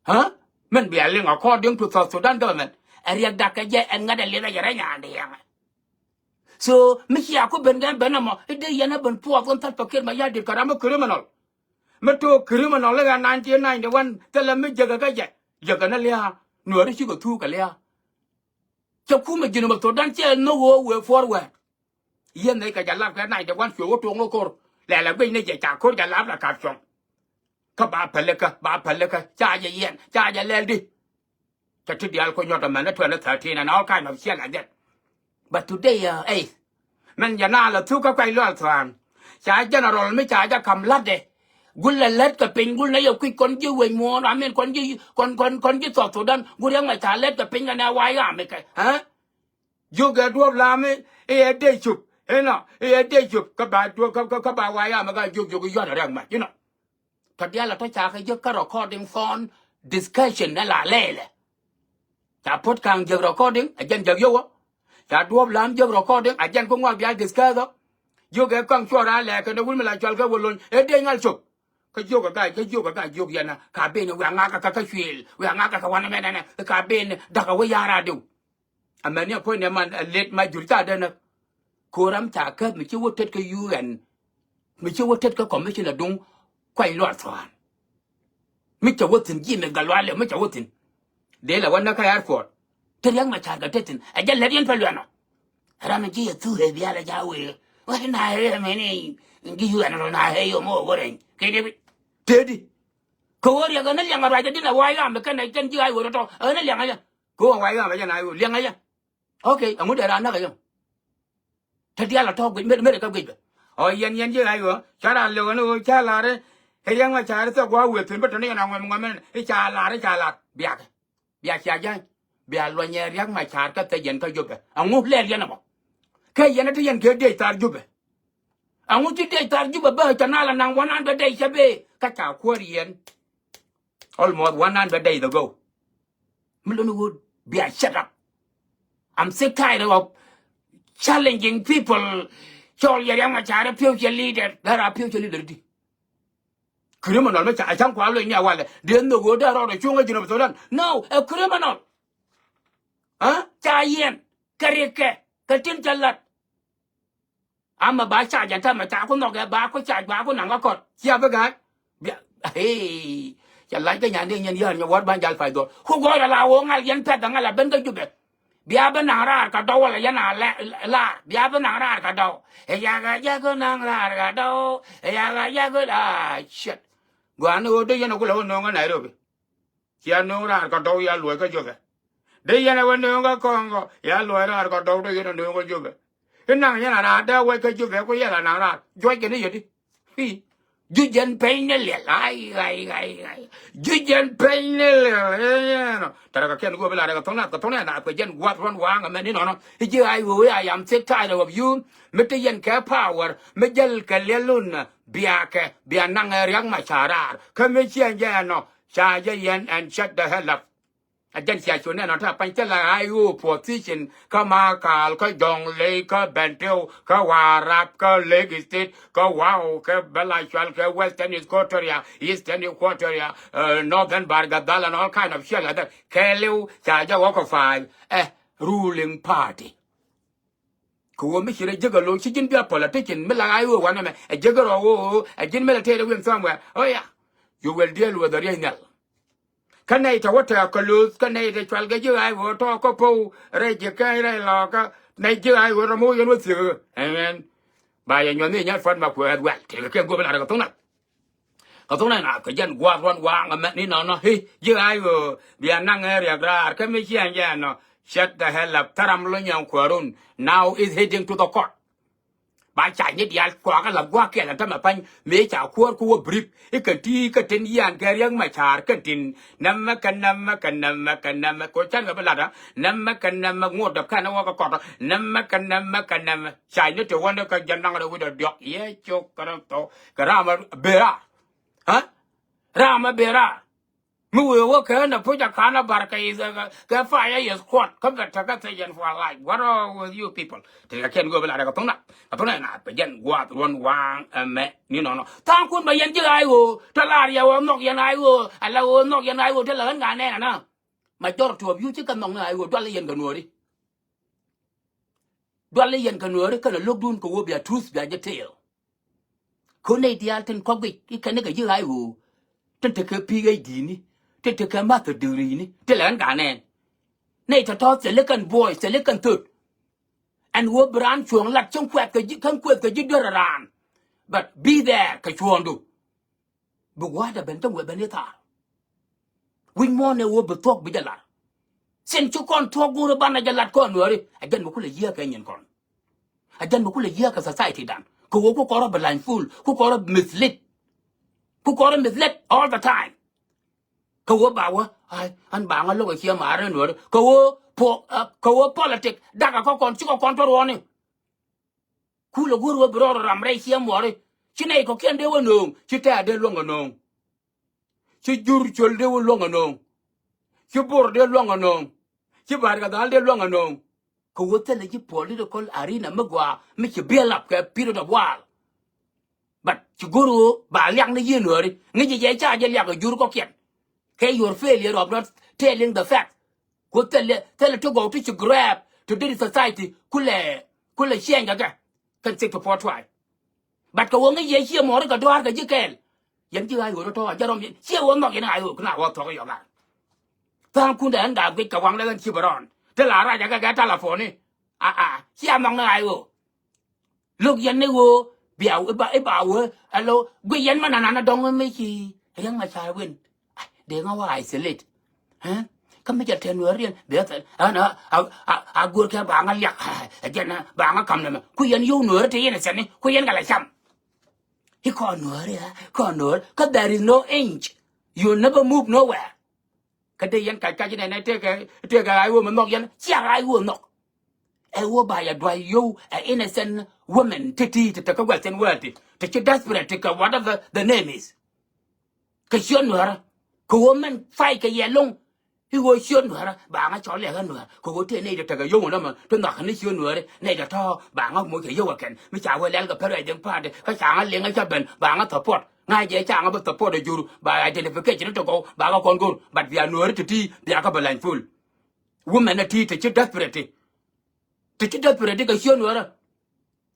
Aa? Min bia liŋ according to South Sudan government. Ɛ Riɛk dak kɛ jɛ ɛn ŋätdɛ liɛth ɛ yɛ rɛy nyaandi yɛŋɛ. So mi cia ku ben kɛn ben ɛmɔ i̱ dee yɛn ɛ ben puɔth kɛn Salva Kiir Mayardit kɛ ram bä criminal. Mi took criminal i̱ ɣän nineteen ninety-one thilɛ mi jekɛ kä jɛ. Jekɛ ni lia̱a̱. Nuääri cikɛ thuuk kɛ lia̱a̱. Cɛ kumɛ Jinub Sudan cɛ nhök ɣöö wëë forward. Yɛn nɛy kɛ jɛ lap kɛ ninety-one cuɛ wä tuɔɔk ni ko̱r. Lɛlɛ guic ni jɛ ca ko̱r jɛ lap la kap cuɔ̱ŋ. Kä ba pälikä, ba pälikä, ca jɛ yɛn, ca jɛ lɛl di. Cɛ ti diaal ku nyuɔ̱t ɛmɛn ni twenty thirteen and all kind of shit like that. But today, uh, ey, min jɛ na la thuk kä kuay lual thua̱a̱n. Ca general mi ca jɛ ka̱m la̱tdɛ. Gul lɛ lät kɛ piny, gul nɛ yɛ kui̱c kɔn ji̱ wec muɔ̱ɔ̱n, I mean, kɔn ji̱, kɔn, kɔn, kɔn ji̱ South Sudan, gul Riɛk Machar lät kɛ piny kɛ nɛ way army kɛ, ɛ? Jiök ɛ duɔ̱ɔ̱p lam i̱ ɛ dee cup, inɔ, ɛ dee cup, kä ba duɔ̱ɔ̱p, kä, kä, kä ba way army kä jiök, jiök i̱ yuɔ̱t ɛ Riɛk Mac, inɔ. Tɔ diaal a tɔ ca kɛ jiäk kä recording phone discussion ni la lɛɛlɛ. Ca Puɔ̱t Ka̱a̱ŋ jiäk recording, a jɛn jiäk yio̱wä. Ca Duɔ̱ɔ̱p La̱a̱m jiäk recording, a jɛn ku ŋuak bia discuss ɔ. Jiök ɛ kɔaŋ cuɔr a lɛɛk kɛn ɛ wut mi la cual kɛ wä lony ɛ dee ŋal cop. Kä jiök ɛ ga̱a̱c, kä jiök ɛ ga̱a̱c, jiök yɛn ɛ ka ben ɛ wiaa ŋa̱kä kä kä cuëël, wiaa ŋa̱kä kä wanɛ mɛn ɛnɛ, ɛ ka ben ɛ da̱k ɛ wä ya̱r a diw. Amäni a puɔ̱ny nɛ man ɛ late Majur ca dee näk. Kuoram ca käth mi ci wä tet kä U N, mi ci wä tet kä commissioner duŋ kuany lual thuan. Mi cɛ wä thi̱n ji̱ mi gat lual liɛw mi cɛ wä thi̱n. Dee la wä näk kä airport. Te Riɛk Macar kɛ te thi̱n ɛ jɛ lät yɛn pɛ luɛn ɔ. Ram ji̱ yɛ thu hee bial ɛ ja wee wä na hee mini ji̱ U N rɔ na hee yom wä wä rɛny kɛ dee bi. Tëëdi. Kɛ ɣöö riɛk ɣän ni liɛŋ a ruacdä di̱n a wa̱a̱ yɔam bi kɛn a jɛn ji̱ a i̱ ɣöö tɔ̱tɔ̱ ɣän ni liɛŋ a jɛ. Kɛ ɣöö a wa̱a̱ yɔam a jɛn a i̱ ɣöö liɛŋ a jɛ. Okay, ɛŋu dee raan näk a jɛ. Te diaal a tɔ̱ guic mer mer kä guic bɛ. Ɔ yɛn yɛn ji̱ a i̱ ɣöö ca raan lëk ɣän ni ɣöö ca la̱r i̱ Riɛk Macar i̱ thok gua̱a̱ wëë thi̱n bä te ni yɛn a ŋuɛm ŋuɛm i̱ ca la̱r i̱ ca la̱r biakɛ. Bia cia jany. Bia luɔnyɛ Riɛk Macar kä thec yɛn kä Jubɛ. Aŋu lɛl yɛn ɛmɔ. Kɛ yɛn ɛ ti yɛn kɛ diec thar Jubɛ. Aŋu ti diec thar Jubɛ bä cɛ na la naŋ one hundred days cɛ bee kä ca kuäär yɛn. Almost one hundred days ago. Mi luni wut bia shut up. I'm sick tired of challenging people. Cɔl yɛ Riɛk Macar ɛ future leader. That are future leader di. Criminal mi ca a caŋ kua loc ni a walɛ. Dee nhök ɣöö dee rɔɔdɛ cuŋ a Junub Sudan. No, a criminal. Aa ca yɛn kɛ rikɛ kɛ tin ca lat. Ama ba ca jɛ tɛmɛ ca ku nhɔkɛ ba ku ca jua ku naŋ kä kɔt cia bi ga̱a̱c. Bia hey. Ca lac kä nyan dee nyɛn yäär nyɛ wäär ban jal pay dhɔr ku gɔɔy ala woo ŋal yɛn pɛth aŋal a ben kä Jubɛ. Bia bi naŋ raar kɛ dɔw wala yɛn a lɛ laar bia bi naŋ raar kɛ dɔw. Ɛ yakɛ jɛ kä naŋ raar kɛ dɔw ɛ yakɛ jɛ kä ah shit. Gua̱a̱n ni ɣöö dee yɛn a kulɛ wä nööŋ kä Nairobi. Cia nööŋ raar kɛ dɔw ya luɔc kä Jubɛ. Dee yɛn a wä nööŋ kä Kɔŋkɔ ya luɔc raar kɛ dɔw dee yɛn a nööŋ kä Jubɛ. I̱ naŋ yɛn a raar dee a wec kä Jubɛ ku yɛl a naŋ raar juɔc kɛn i̱ yɛ di. I̱ juc yɛn peny ni liɛl ay ay ay ay. Juc yɛn peny ni liɛl. Tɛrɛ kɛ kɛn go̱o̱p i̱ la rɛ kɛ tho̱ŋ nath kɛ tho̱ŋ nath kɛ jɛn gua̱th ruɔ̱n waŋ ɛmɛ ni nɔnɔ. I̱ ji̱ ay ɣöö i̱ I am sick tired of you. Mi te yɛn kɛ power mi jäl kɛ liɛl lun. Biakɛ bia naŋ ɛ Riɛk Macar raar kä mi ciɛn jɛ ɛnɔ. Ca jɛ yɛn and shut the hell up. A jɛn cia cu nɛn ɔ ta̱a̱ pany thilɛ I O position kä Makal kä Jɔŋlei kä Bentiu kä Warap kä Lake State kä Wau kä Belacual kä Western Equatoria, Eastern Equatoria, uh, Northern Bargadal and all kind of shit like that. Kɛɛliw ca jɛ occupy ɛ ruling party. Kɛ ɣöö mi ci rɔ jiäk ɛ lo̱c ci ji̱n bia politician mi la I O wanɛ mɛ ɛ jiäk rɔ ɣöö ɛ ji̱n military win somewhere. Oh yeah. You will deal with the real nɛl. Kä nɛy tɛ wä tɛ̈k kɛ lo̱th kä nɛy tɛ cual kɛ ji̱ I O tɔ̱ kä po̱w rɛy ji̱ kɛn rɛy lɔkä nɛy ji̱ I O rɔ mo̱o̱c yɛn wä thiek. Amen. Ba yɛ nyuɔ̱th ni nyɛr puɔ̱t ma kuɛɛth wɛl tëëkɛ kɛ guɔ̱p in a rɛ kɛ tho̱ŋ nath. Kɛ thok nɛ na kɛ jɛn gua̱a̱th ruɔ̱n waŋ ɛmɛ ni nɔnɔ hi ji̱ ay ɣöö bia naŋ ɛ riɛk raar kä mi ciɛn jɛ ɛnɔ. Shut the hell up. Thäram lo nyɛn kuäärun. Now is heading to the court. Ba ca nyi diaal kuakä la gua̱a̱k kiɛl ɛn tämɛ pa̱ny mëë ca kuäär ku wä brief i̱ kɛn ti kɛ tin yian kɛ Riɛk Macar kɛn tin. Nɛmɛ kɛ nɛmɛ kɛ nɛmɛ kɛ nɛmɛ kɛ can kɛ bi lat ɛ nɛmɛ kɛ nɛmɛ ŋuɔt dɔp kɛn ɛ wä kɛ kɔt ɛ nɛmɛ kɛ nɛmɛ kɛ nɛmɛ. Ca nyi ti wä ni kɛ jɛn naŋ rɛ wi̱cdɛ diɔk yɛ cok kɛ rɛ thok kɛ ram ɛ bera. Ɛ ram ɛ ben raar. Mi wee wä kɛ nɛ puc a kan a bar kɛ is kɛ fire is squad kä bɛ tekɛ thec yɛn for life. What wrong with you people? Tekɛ kiɛn go̱o̱p lar kɛ thok na kɛ thok na na pɛ jɛn guath ruɔn waŋ ɛmɛ ni nɔnɔ. Tha̱a̱ŋ kun bɛ yɛn ji̱ ay ɣöö te lar yɛ ɣöö nhɔk yɛn ay ɣöö ala ɣöö nhɔk yɛn ay ɣöö te lɛ ɣän ŋa nɛn ɛnä. Majority of you ci kɛ nhɔk ni ay ɣöö dual yɛn kɛ nuɔ̱ɔ̱ri. Dual i̱ yɛn kɛ nuääri kɛnɛ lo̱kdun kɛ ɣöö bia truth bia jɛ tëë. Kä nɛy diaal tin kɔk guic i̱ kɛn ni kɛ yi̱k ay ɣöö tin tekɛ P H D ni, tin tekɛ master degree ni, tin lɛ ɣän ka nɛɛn. Nɛy tɔ̱tɔ̱ thil i̱ kɛn buɔy thil i̱ kɛn thöt. Ɛn ɣöö bi raan cuɔ̱ɔ̱ŋ lat cäŋ kuɛth kɛ ji̱ kän kuɛth kɛ ji̱ duer raan. But be there kɛ cuɔ̱ɔ̱ŋdu. Bi gua̱a̱th ɛ ben cäŋ wëë ben i̱ thaar. Wi̱c muɔ̱ɔ̱n ɛ ɣöö bi thuɔ̱k bi jɛ lar. Sin ci kɔn thuɔ̱k go̱o̱r i̱ banɛ jɛ lat kɔn nuääri. Ɛ jɛn mi kulɛ yiääk kɛ nyin kɔn. Ɛ jɛn mi kulɛ yiääk kɛ society dan. Kɛ ɣöö ku kɔn rɔ bi lany full, ku kɔn rɔ bi mislead. Ku kɔn rɔ mislead all the time. Kɛ ɣöö ba wä, ay, an ba ŋa lo̱k ɛ ciɛ ma̱a̱r ni nuääri. Kɛ ɣöö po, kɛ ɣöö politic, dakɛ kä kɔn, cikɛ kɔn tɔ ruɔ̱ɔ̱ni. Kulɛ go̱r wä bi rɔɔd ram rɛy ciɛ muɔri. Ci nɛy kɔ̱kiɛn dee wä nööŋ, ci tɛ̈r dee luäŋ ɛ nööŋ. Ci jur col dee wä luäŋ ɛ nööŋ. Ci bor dee luäŋ ɛ nööŋ. Ci ba̱a̱r kɛ dhal dee luäŋ ɛ nööŋ. Kɛ wä thilɛ ji̱ political arena mi gɔaa mi ci build up kɛ period of while. But ci go̱r ɣöö ba liak ni yieen ɣööri ŋi̱ci jɛ ca jɛ liak ɛ jur kɔ̱kiɛn. Kɛ your failure of not telling the fact. Ku thilɛ, thilɛ ti gɔw ti ci grab to did society kulɛ, kulɛ change kɛ kɛ. Kɛn six to four try. But kɛ wä ŋäc yɛ ciɛ mɔri kɛ duaar kɛ ji̱ kɛɛl. Yɛn ji̱ ɣa̱c ɣöö tɔ̱ a jɛ rɔm yɛn ciɛ wä nhɔk yɛn ɣa̱c ɣöö kɛn a wä thɔk yɔk ar. Tha̱a̱ŋ kun dɛ ɣän gaa guic kɛ waŋ lɛ ɣän ci bɛ rɔɔn. Te la rac akɛ kɛ talaponi. A a cia nhɔk ni ɣa̱c ɣöö lo̱k yɛn ni ɣöö bia iba iba wee alo guic yɛn mɛ nanan adɔŋ mi ci riɛŋ ma car wen. Dee ŋa wa isolate. Kä mi jɛ tɛn nuɛɛri diɛn bia thɛn an a go̱o̱r kɛ ba ŋa liak. Ɛ jɛn ba ŋa kam nɛmɛ ku yɛn yo̱w nuɛɛri ti yɛn ɛ sɛni ku yɛn kɛ la cam. I̱ kɔn nuɛɛri ɛ kɔn nuɛɛri kä there is no inch. You never move nowhere. Kä dee yɛn kac kac inɛnɛ tëëkɛ tëëkɛ ɣa̱c wä mi nhɔk yɛn cia ɣa̱c wä nhɔk. Ɛ wä ba yɛ duay yo̱w ɛ innocent women ti ti ti ti kä gua̱th thi̱n wäl ti ti ci desperate ti kɛ whatever the name is. Kɛ ciöt nuäärä kɛ ɣöö mɛn fay kɛ yɛ lo̱ŋ. I̱ ɣöö ciöt nuäärä ba ŋa cɔl lɛk ɣä nuäär kɛ ɣöö tëë nɛy ti tekɛ yio̱w ɛn ɔmɔ ti nhɔakä ni ciöt nuääri nɛy ti tɔ̱ ba ŋa moc kɛ yio̱w ɛ kɛn mi ca wee lɛl kɛ pɛr ruac dhiŋ pa̱a̱nti kä ca ŋa liŋ ɛ cä ben ba ŋa support. Ŋa̱c jɛ ca ŋa bi support ɛ jur ba identification ti gɔw ba ŋa kɔn go̱r but bia nuääri ti ti bia kä bɛ lany full. Women ɛ ti ti ci desperate ti ti ci desperate ti kɛ ciöt nuäärä.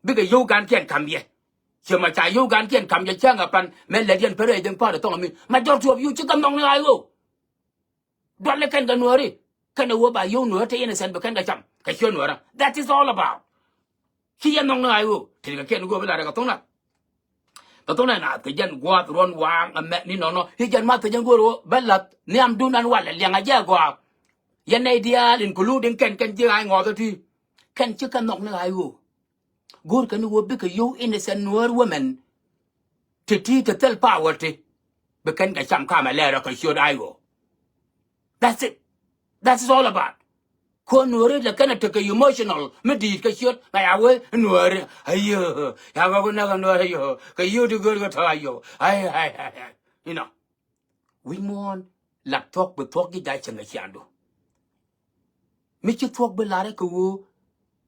Bikɛ yio̱w gankiɛn ka̱m yɛ. Ciɛ ma ca yio̱w gankiɛn ka̱m yɛ cäŋ ɛ pan mɛ lät yɛn pɛr ruac dhiŋ pa̱a̱nti thɔŋ ɛ mi majority of you ci kɛ nhɔk ni ɣa̱c ɣöö duali kɛn kɛ nuääri. Kɛn ɛ wee ba yio̱w nuäär te innocent bi kɛn kɛ cam kɛ ciöt nuäärä. That is all about. Ci yɛn nhɔk ni ɣa̱c ɣöö ti kɛ kiɛn go̱o̱r bi la̱t kɛ thok nath. Kɛ thok nath kɛ jɛn gua̱a̱th ruɔ̱n waaŋ ɛmɛ ni nɔnɔ i̱ jɛn math kɛ jɛn go̱o̱r ɣöö bä la̱th nhiam dun ɛn walɛ liɛŋ a jɛ a gɔaa. Yɛn nɛy diaal including kɛn kɛn ji̱ ɣa̱c ŋɔɔth ɛ ti kɛn ci kɛ nhɔk ni ɣa̱c ɣöö go̱o̱r kɛn ni wä bikɛ yio̱w innocent nuäär women. Ti ti ti thil power ti bi kɛn kɛ cam kamɛ lɛɛrä kɛ ciöt ɣa̱c ɣöö. That's it. That's it all about. Kuɔn nuääri lɛ kɛn a tekɛ emotional mi di̱i̱t kɛ ciöt ŋa̱c a wee nuääri. Ayö ya ɣɔk näk a nuääri ayö kɛ yio̱w ti göör kɛ tɔ̱ ayö. Ay ay ay ay. You know. Wi̱c muɔ̱ɔ̱n lat thuɔ̱k bi thuɔ̱k ji̱ ja̱ cieŋ kɛ ciaŋdu. Mi ci thuɔ̱k bi la̱rä kɛ ɣöö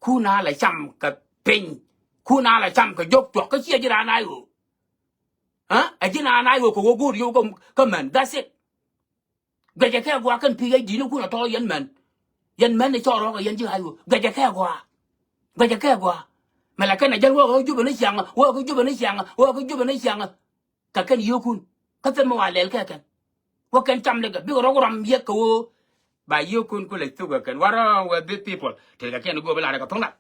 kun a la cam kɛ piny. Kun a la cam kɛ jok tuɔk kä ciɛ ji̱ raan a ɣöö. Ɛ ji̱ naan a ɣöö kɛ ɣöö go̱o̱r yio̱w kä män. That's it. Guɛcɛ kɛ gua̱a̱ kɛn pi̱i̱ ɣäc di̱t ni kun a tɔ̱ yɛn män. Yɛn män ni cɔɔr rɔɔk a yɛn ji̱ ɣa̱c ɣöö guɛcɛ kɛ gua̱a̱. Guɛcɛ kɛ gua̱a̱. Mɛ la kɛn a jäl wä kä jupɛ ni ciaŋ wä kä jupɛ ni ciaŋ wä kä jupɛ ni ciaŋ. Kɛ kɛn yio̱o̱kun kä thil mi wa lɛl kɛ kɛn. Wä kɛn cam ni kɛ bikɛ rɔk ram yek kɛ ɣöö ba yio̱o̱kun ku lɛ thuk kɛ kɛn. What wrong with these people? Tëë kɛ kɛn go̱o̱p ilat kɛ thok nath.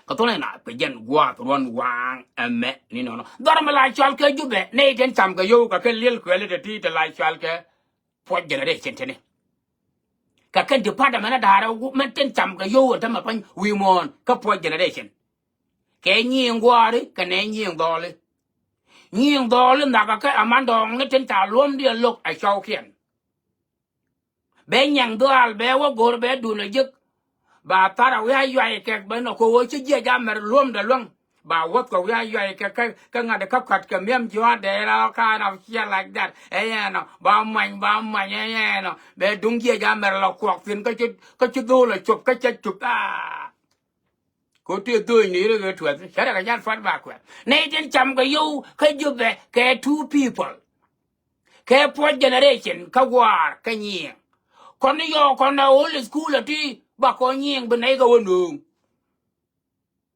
Kɛ thok nath na kɛ jɛn gua̱a̱th ruɔ̱n waaŋ ɛmɛ ni nɔnɔ dhɔr mi la cɔal kɛ jupɛ nɛy tin cam kɛ yio̱w kɛ kɛn liɛl kuɛli ti ti ti la cɔal kɛ fourth generation tini. Kɛ kɛn department da̱a̱rɛ mɛn tin cam kɛ yio̱w ɛn tämɛ pany wi̱i̱ muɔ̱ɔ̱n kä fourth generation. Kɛ nyiŋ gua̱a̱ri kɛ nɛ nyiŋ dhɔɔli. Nyiŋ dhɔɔli nhakɛ kɛ aman dɔɔŋni tin ca luɔ̱mdiɛn lo̱k ɛ cɔwkiɛn. Bɛ nyɛŋ dhuaal bɛ wä go̱r bɛ dun ɛ jek. Ba thar a wi̱i̱ a yuay kɛ bɛ nɔ kɛ ɣöö ci jiɛc a mɛr luɔ̱mdɛ luäŋ. Ba wuɔ̱th kɛ wi̱i̱ a yuay kɛ kɛ ŋa̱t kä kɔ̱t kɛ mi̱em jiɔa̱dɛ rɔ kind of shit like that. Ɛ yɛn ɔ ba muany ba muany ɛ yɛn ɔ bɛ duŋ jiɛc a mɛr lɔ kuɔk thi̱n kä ci kä ci dho̱o̱l ɛ cop kä cɛ cop aa. Ko ti dho̱o̱ny ni ri kɛ tuɛth cɛ rɛ kɛ jal fat ba kuɛth. Nɛy tin cam kɛ yio̱w kä jupɛ kɛ two people. Kɛ fourth generation kä gua̱a̱r kä nyiɛɛŋ. Kɔn ni yɔɔk kɔn na old school ati ba kɔn nyiɛɛŋ bi nɛy kɛ wä nööŋ.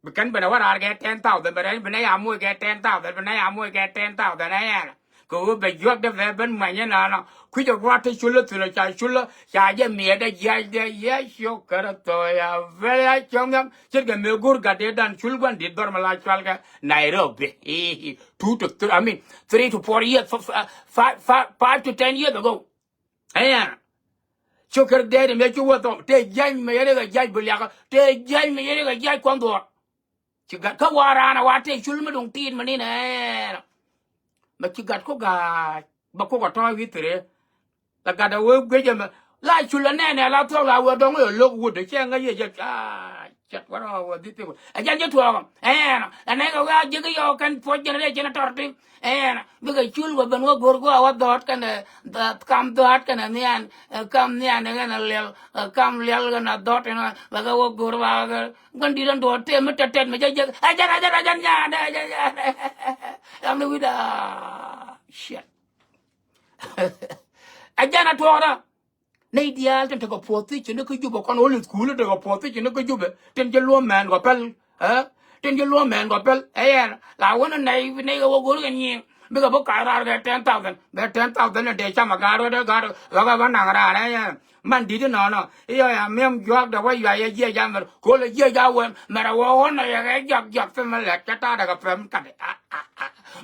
Bi kɛn bi nɛ wä raar kɛ ten thousand bi nɛ bi nɛ ya moc kɛ ten thousand bi nɛ ya moc kɛ ten thousand ɛ yɛn. Kɛ ɣöö bɛ juɔk dee bɛ ben muany inɔnɔ kui̱c ɛ gua̱a̱th te cul ɛ thil ɛ ca cul ɛ ca jɛ miɛɛt ɛ jiac dee yɛ ciök kärɛ thɔɔc a vɛl a cɔŋ nhiam ce̱tkɛ mëë go̱r gat dee dan cul gua̱n di̱t dhɔr mi la cual kɛ Nairobi. Two to three, I mean, three to four years, f- f- five, five, five to ten years ago. Ɛyɛn. Cuk kär dɛɛt ɛmɛ cuk wä thɔm te jiac mɛ yɛn ikɛ jiac bi liakä te jiac mɛ yɛn ikɛ jiac kuɔn dhuɔɔr. Ci gat kä wa raan a wa tëë cul mi duŋ tiit mi ni nɛɛnɔ. Mɛ ci gat ku ga̱a̱c bɛ kok a tɔ̱ɔ̱c wi̱i̱ thiree. La gat a wee guic ɛmɛ la cul a nɛɛnɛ la thuɔ̱k la wee dɔ̱ŋ wee lo̱k wut cɛ ŋäc yɛ jɛ. Cɛt wä rɔ wee dhi̱th pek wee ɛ jɛn ji̱ tuɔɔk ɛnɔ la nɛy kɛ wee a ji̱k yɔɔk kɛn puɔ̱c jɛn rɛy cin a tɔr ti. Ɛn bikɛ cul wä ben wä go̱r gua̱a̱ wä dhɔɔt kɛnɛ kam dhɔɔt kɛnɛ nhian. Kam nhian kɛnɛ liɛl kam liɛl kɛnɛ dhɔɔt kɛnɛ bɛ kɛ wä go̱r ba kɛ gua̱n di̱t ɛn duɔɔt tëë mi tɛt tɛt mi jɛ jek. Ɛ jɛn ɛ jɛn ɛ jɛn nyaandɛ ɛ jɛn nyaandɛ. Ram ni wi̱da. Shit. Ɛ jɛn ɛ tuɔɔk rɔ. Nɛy diaal tin tekɛ puɔ̱th thi̱c ni kä Jubɛ kɔn ɣöl i̱ thukul in tekɛ puɔ̱th thi̱c ni kä Jubɛ tin ji̱ luɔ̱m mɛn kɔ päl. Ɛ Tin ji̱ luɔ̱m mɛn kɔ pɛl ɛ yɛn la wän nɛy nɛy kɛ wä go̱r kɛ nyiŋ. Bikɛ bi ka̱c raar kɛ ten thousand bɛ ten thousand ni dee cam a ga̱a̱r wä dee ga̱a̱r wä kɛ bä naŋ raar ɛ yɛn. Man di̱t inɔnɔ i̱ yɔ ya miɛm juaak dee wä yuay ɛ jiɛc a mɛr ko̱l ɛ jiɛc a wä mɛr ɛ wä ɣɔn ɛ yɛ kɛ jɔak jɔak pim ɛ lɛt cɛ ta̱a̱ dee kɛ pɛm kat i̱.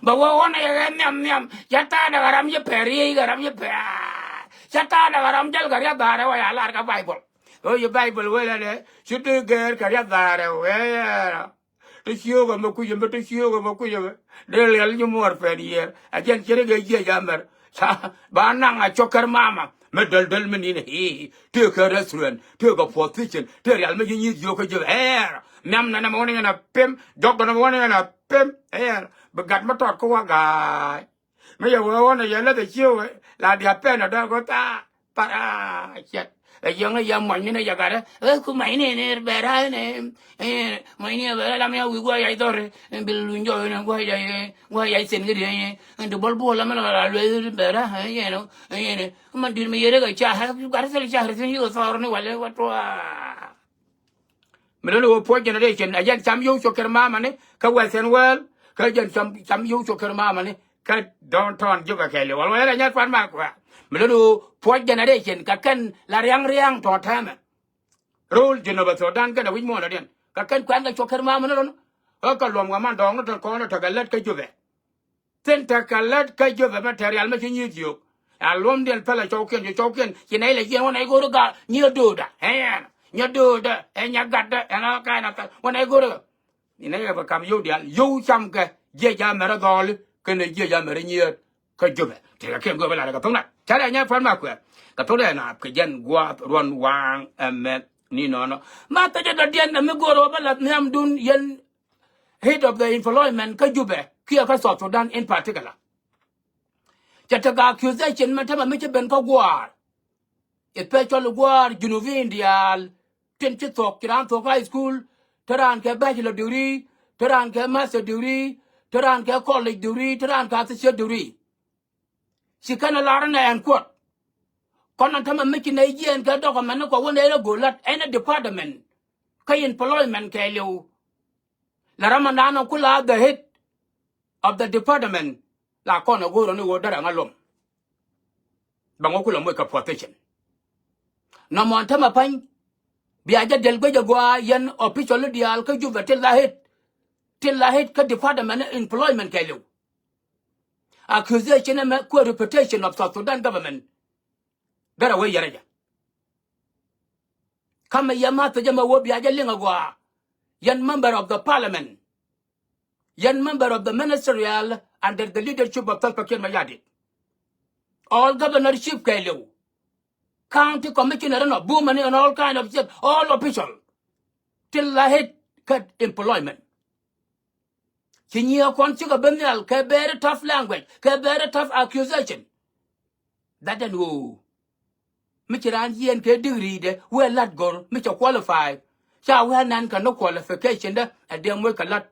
Bɛ wä ɣɔn ɛ yɛ kɛ nhiam nhiam cɛ ta̱a̱ dee kɛ ram ci pɛr riey kɛ ram ci pɛr. Cɛ ta̱a̱ dee kɛ ram jäl kɛ riath dha̱a̱r ɛ wä ya lar kɛ Baibol. Ɣöö yi Baibol wëë lɛ dee ci dee gɛɛr kɛ riath dha̱a̱r ɛ wee yɛɛrä. Ti cio̱o̱k ɛmɛ kui̱c ɛmɛ ti cio̱o̱k ɛmɛ kui̱c ɛmɛ dee riɛl nyi muɔɔr pɛn yiëër a jɛn ci ri gɛ jiɛc a mɛr. Ca ba naŋ a cɔk kär mama mɛ däl däl mi nin i̱ tëë kɛ restaurant tëë kɛ position tëë rial mi ci nyi̱i̱th yio̱o̱k kä ji̱ ɛɛr. Nhiam nɛ nɛ mɛ wä ni ɣän a pem jɔk dɔn nɛ mɛ wä ni ɣän a pem ɛɛr. Bi gat mi tɔt kä wä ga̱a̱c. Mi yɛ wee ɣɔn ɛ yɛ leth ɛ cio̱o̱k ɛ la diaal pɛn ɛ dɔ̱r kɛ thaak. Para ciɛt ɛ yɛŋ ɛ yɛ muɔnyni ni yɛ gat ɛ ku muɔnyni ni bɛ ra̱a̱c ni. Muɔnyni ɛ bɛ ra̱a̱c lam yɛ wi̱i̱ gua̱a̱c yac dhɔr. Bil luny jɔɔc ni gua̱a̱c yac gua̱a̱c yac thi̱n kä diee ni. Ti bol buɔl lam la lueth bɛ ra̱a̱c yɛn yɛn. Kä man di̱t mi yɛ rek ɛ ca gat thil ca ri thi̱n yik ɛ thɔɔr ni wal ɛ wä tuaa. Mi luni wä poor generation a jɛn cam yow cok kɛr mamani kä Western world kä jɛn cam yow cok kɛr mamani kä downtown Juba kɛɛliw wal wɛɛl a nyat pan ma kuɛ. Mi luni wä poor generation kä kɛn la riaŋ riaŋ tɔ tɛmɛ. Rol Jinub Sudan kɛn a wi̱c muɔɔn a diɛn kä kɛn kuɛn kɛ cok kɛr mamani run. Kä kɛ luɔm kɛ man dɔɔŋni tɔ kɔn tɔ kɛ lät kä Jubɛ. Thin tekɛ lät kä Jubɛ mɛ tɛrial mɛ ci nyieth yio̱o̱k. A luɔmdiɛn pälɛ cɔwkiɛn ci cɔwkiɛn ci nɛy lɛ jiɛn wä nɛy go̱o̱r gaal nyieth do̱o̱dä. Ɛn nyɛ do̱o̱dä ɛn nyɛ gatdä ɛn ɣä ka̱n a thäl wä nɛy go̱o̱r ɣä. Ni nɛy ɣä bɛ kam yio̱w diaal yio̱w camkɛ jiɛc a mɛrɛ dhɔɔli kɛnɛ jiɛc a mɛrɛ nyieth kä Jubɛ. Tekɛ kiɛn go̱o̱r bä lat kɛ tho̱ŋ nat ca rɛ nyɛ pua̱n ma kuɛɛr kɛ tho̱ŋ dɛ naap kɛ jɛn gua̱a̱th ruɔ̱n waaŋ ɛmɛ ni nɔnɔ. Ma thecɛ dɔ̱diɛn ɛmi go̱o̱r wä bä lath nhiamdun yɛn head of the employment kä Jubɛ kiɛ kä South Sudan in particular. Cɛ tekɛ accusation mɛ tämɛ mi ci ben kä gua̱a̱r. Especially gua̱a̱r Junubin diaal tin ci thuɔ̱k ci raan thuɔ̱k high school, te raan kɛ bachelor degree, te raan kɛ master degree, te raan kɛ college degree, te raan kɛ associate degree. Ci kɛn a lar ɛn ɛ ɛn kuɔt. Kɔn ɛn tämɛ mi ci nɛy jiɛɛn kɛ document ni kɔ wä nɛy rɛ go̱o̱r la̱t any department kä employment kɛɛliw. La ram ɛn da̱a̱n ɔ ku la the head of the department la kɔn ɛ go̱o̱r ɔ ni ɣöö därɛ ŋa lom. Bɛ ŋɔ ku la moc kɛ position. Nɔmɔ ɛn tämɛ pa̱ny bia jɛ del guic ɛ gɔaa yɛn official ni diaal kä Jubɛ ti la head ti la head kä department employment kɛɛliw. Accusation ɛmɛ kuɛ reputation of South Sudan government. Därɛ wee yɛrɛ jɛ. Kamɛ yɛ ma thecä mɛ wä bia jɛ liŋ agɔaa. Yɛn member of the parliament. Yɛn member of the ministerial under the leadership of Salva Kiir Mayardit. All governorship kɛɛliw. County commissioner nɔ bumani and all kind of shit, all official. Till la head kä employment. Ci nyiɛ kɔn cikɛ ben nhial kɛ very tough language kɛ very tough accusation. That ɛn ɣöö mi ci raan yiɛn kɛ degree dɛ wee lat go̱r mi cɛ qualify. Ca wee nan kɛ ni qualification dɛ ɛ diɛm wee kɛ lat.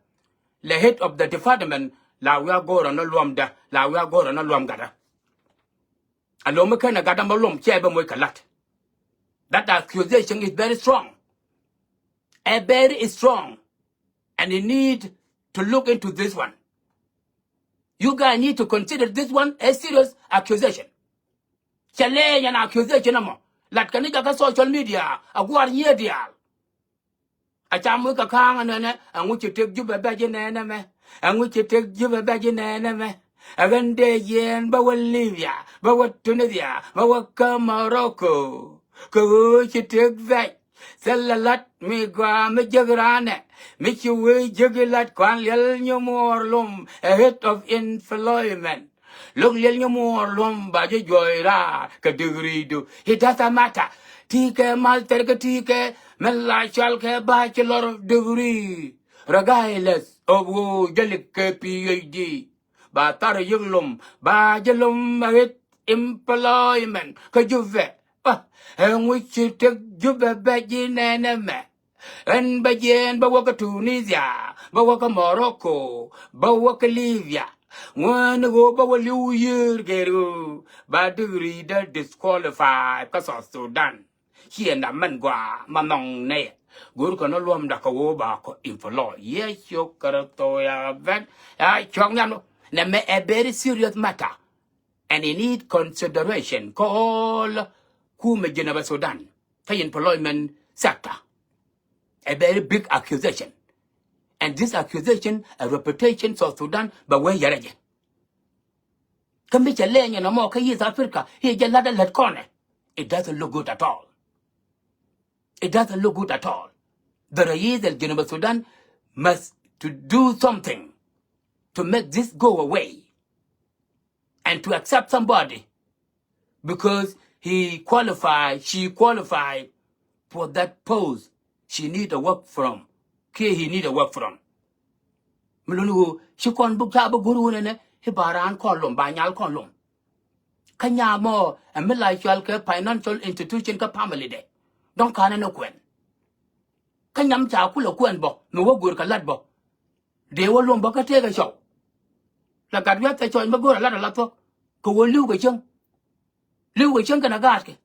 Lɛ head of the department la wee a go̱r ɔ ni luɔm dɛ la wee a go̱r ɔ ni luɔm gatdä. A lo̱mi ken a gat däm bä lom cɛ bä moc kɛ la̱t. That accusation is very strong. A very strong. And you need to look into this one. You guys need to consider this one a serious accusation. Cɛ lɛɛny an accusation ɛmɔ. Lat kɛ ni jakä social media a gua̱a̱r nyiee diaal. A ca muc kɛ ka̱a̱ŋ ɛnɛnɛ ɛŋu ci tëk Jubɛ bɛc inɛnɛ mɛ. Ɛŋu ci tëk Jubɛ bɛc inɛnɛ mɛ. Ɛ ɣän dee jiɛɛn bä wä Libya bä wä Tunisia bä wä kä Morocco. Kɛ ɣöö ci tëk bɛc thilɛ la̱t mi gɔaa mi jek raanɛ mi ci wee jek i̱ la̱t kua̱n liɛl nyɔmuɔɔr lom a head of employment. Lo̱k liɛl nyɔmuɔɔr luɔ̱m ba ji̱ juɔc raar kɛ degree du. It doesn't matter. Ti kɛ master kä ti kɛ mɛ la cɔal kɛ bachelor degree. Regardless of ɣöö jälik kɛ PhD. Ba thar yiëk lom ba ji̱ lom a ɣet employment kä Jubɛ. Ɛŋu ci tëk Jubɛ bɛ ji̱ nɛnɛ mɛ. Ɣän bä jiɛɛn bä wä kä Tunisia bä wä kä Morocco bä wä kä Libya. Ŋuäni ɣöö bä wä li̱w yiër gɛr ɣöö ba degree dä disqualify kä South Sudan. Ciɛ na mɛn gɔaa ma nhɔŋ nɛy. Go̱o̱r kɔn luɔ̱mda kɛ ɣöö ba kɔ employ. Yecu Kritho ya vɛn. Ya cuɔ̱k nhiam nɔ. Nɛmɛ ɛ very serious matter. And it need consideration kä all kumɛ Jinub Sudan kä employment sector. A very big accusation. And this accusation, a reputation South Sudan bɛ wee yɛrɛ jɛ. Kä mi cɛ lɛɛny ɛn ɛmɔ kä East Africa, i̱ jɛ la̱t ɛ lät kɔnɛ. It doesn't look good at all. It doesn't look good at all. The رئيس الجنوب السودان must to do something to make this go away and to accept somebody because he qualify, she qualify for that post. She need a work from. Kiɛ he need a work from. Mi luni ɣöö ci kɔn buk ca bi go̱r wun ɛnɛ i̱ ba raan kɔn lom, ba nyal kɔn lom. Kä nyamɔ ɛ mi la cual kɛ financial institution kä family dɛ. Dɔ̱ŋ ka̱n ɛn ɛ kuɛn. Kä nyam ca kulɛ kuɛn bɔ mi wä go̱r kɛ lat bɔ. Dee wä lom bä kä tëëk ɛ cɔw. La gat wiath ɛ cɔc mi go̱r a lat a lat thuɔ̱k kɛ wä li̱w kɛ cäŋ. Li̱w kɛ cäŋ kɛn a gaatkɛ.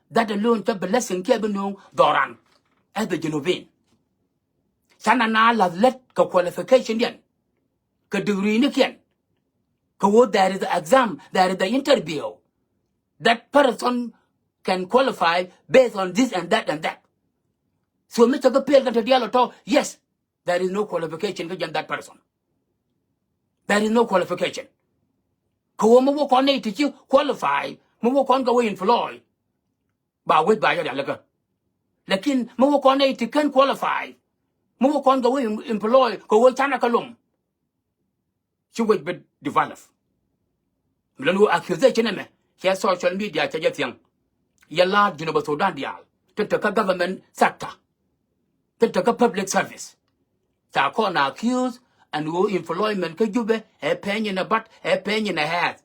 That alone cä blessing kiɛ bi nööŋ dhɔran. Ɛ the Jinubin. Canɛ na lath lät kɛ qualification diɛn. Kɛ degree ni kiɛn. Kɛ wä there is the exam, there is the interview. That person can qualify based on this and that and that. So mi cɛ kɛ pel kɛ te diaal ɔ tɔ, yes, there is no qualification kä jɛn that person. There is no qualification. Kɛ wä mi wä kɔn nɛy ti ci qualify, mi wä kɔn kɛ wä employ. Ba wec ba yɛ rialikä. Lakin mi wä kɔn nɛy ti kän qualify, mi wä kɔn kɛ wä em-, employ, kɛ wä canɛ kä lom. Ci wec bi develop. Mi lon wä accusation ɛmɛ cɛ social media cɛ jɛ thiäŋ. Yɛ la̱a̱t Jinub Sudan diaal tin te kä government sector, tin te kä public service. Ca kɔn accuse ɛn ɣöö employment kä Jubɛ ɛ pɛny in a butt, ɛ pɛny in a ass.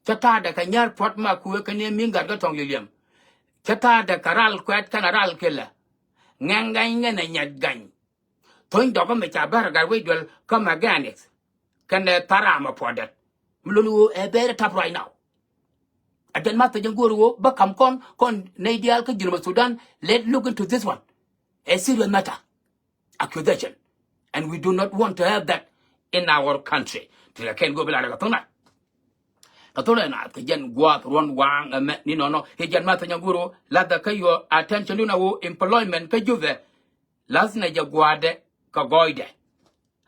Cä ta̱a̱dɛ kɛ nyär puɔ̱t ma kuëë kɛ ni mi̱i̱ŋ gat kä tɔ̱ŋ li̱liɛm. Cä ta̱a̱dɛ kɛ ral kuɛt kɛnɛ ral kilɛ. Ŋɛŋ gany ŋɛn ɛ nyɛt gany. Tho̱ny dɔkä mi ca bär gat wec duel kä mechanics kɛnɛ tharam ɛ puɔ̱t dɛt. Mi lon ɣöö ɛ very tough right now. Ɛ jɛn ma thec in go̱o̱r ɣöö bä ka̱m kɔn, kɔn nɛy diaal kä Jinub Sudan, let look into this one. A serious matter. Accusation. And we do not want to have that in our country. Ti kɛ kɛn go̱o̱r bi la rɛ kɛ tho̱ŋ na. Kɛ thol ɛ naath kɛ jɛn gua̱a̱th ruɔ̱n waaŋ ɛmɛ ni nɔnɔ kɛ jɛn ma thɛnyɛ go̱o̱r ɣöö lathɛ kä your attention ni na ɣöö employment kä Jubɛ. Lath nɛ jɛ gua̱a̱dɛ kɛ gɔɔydɛ.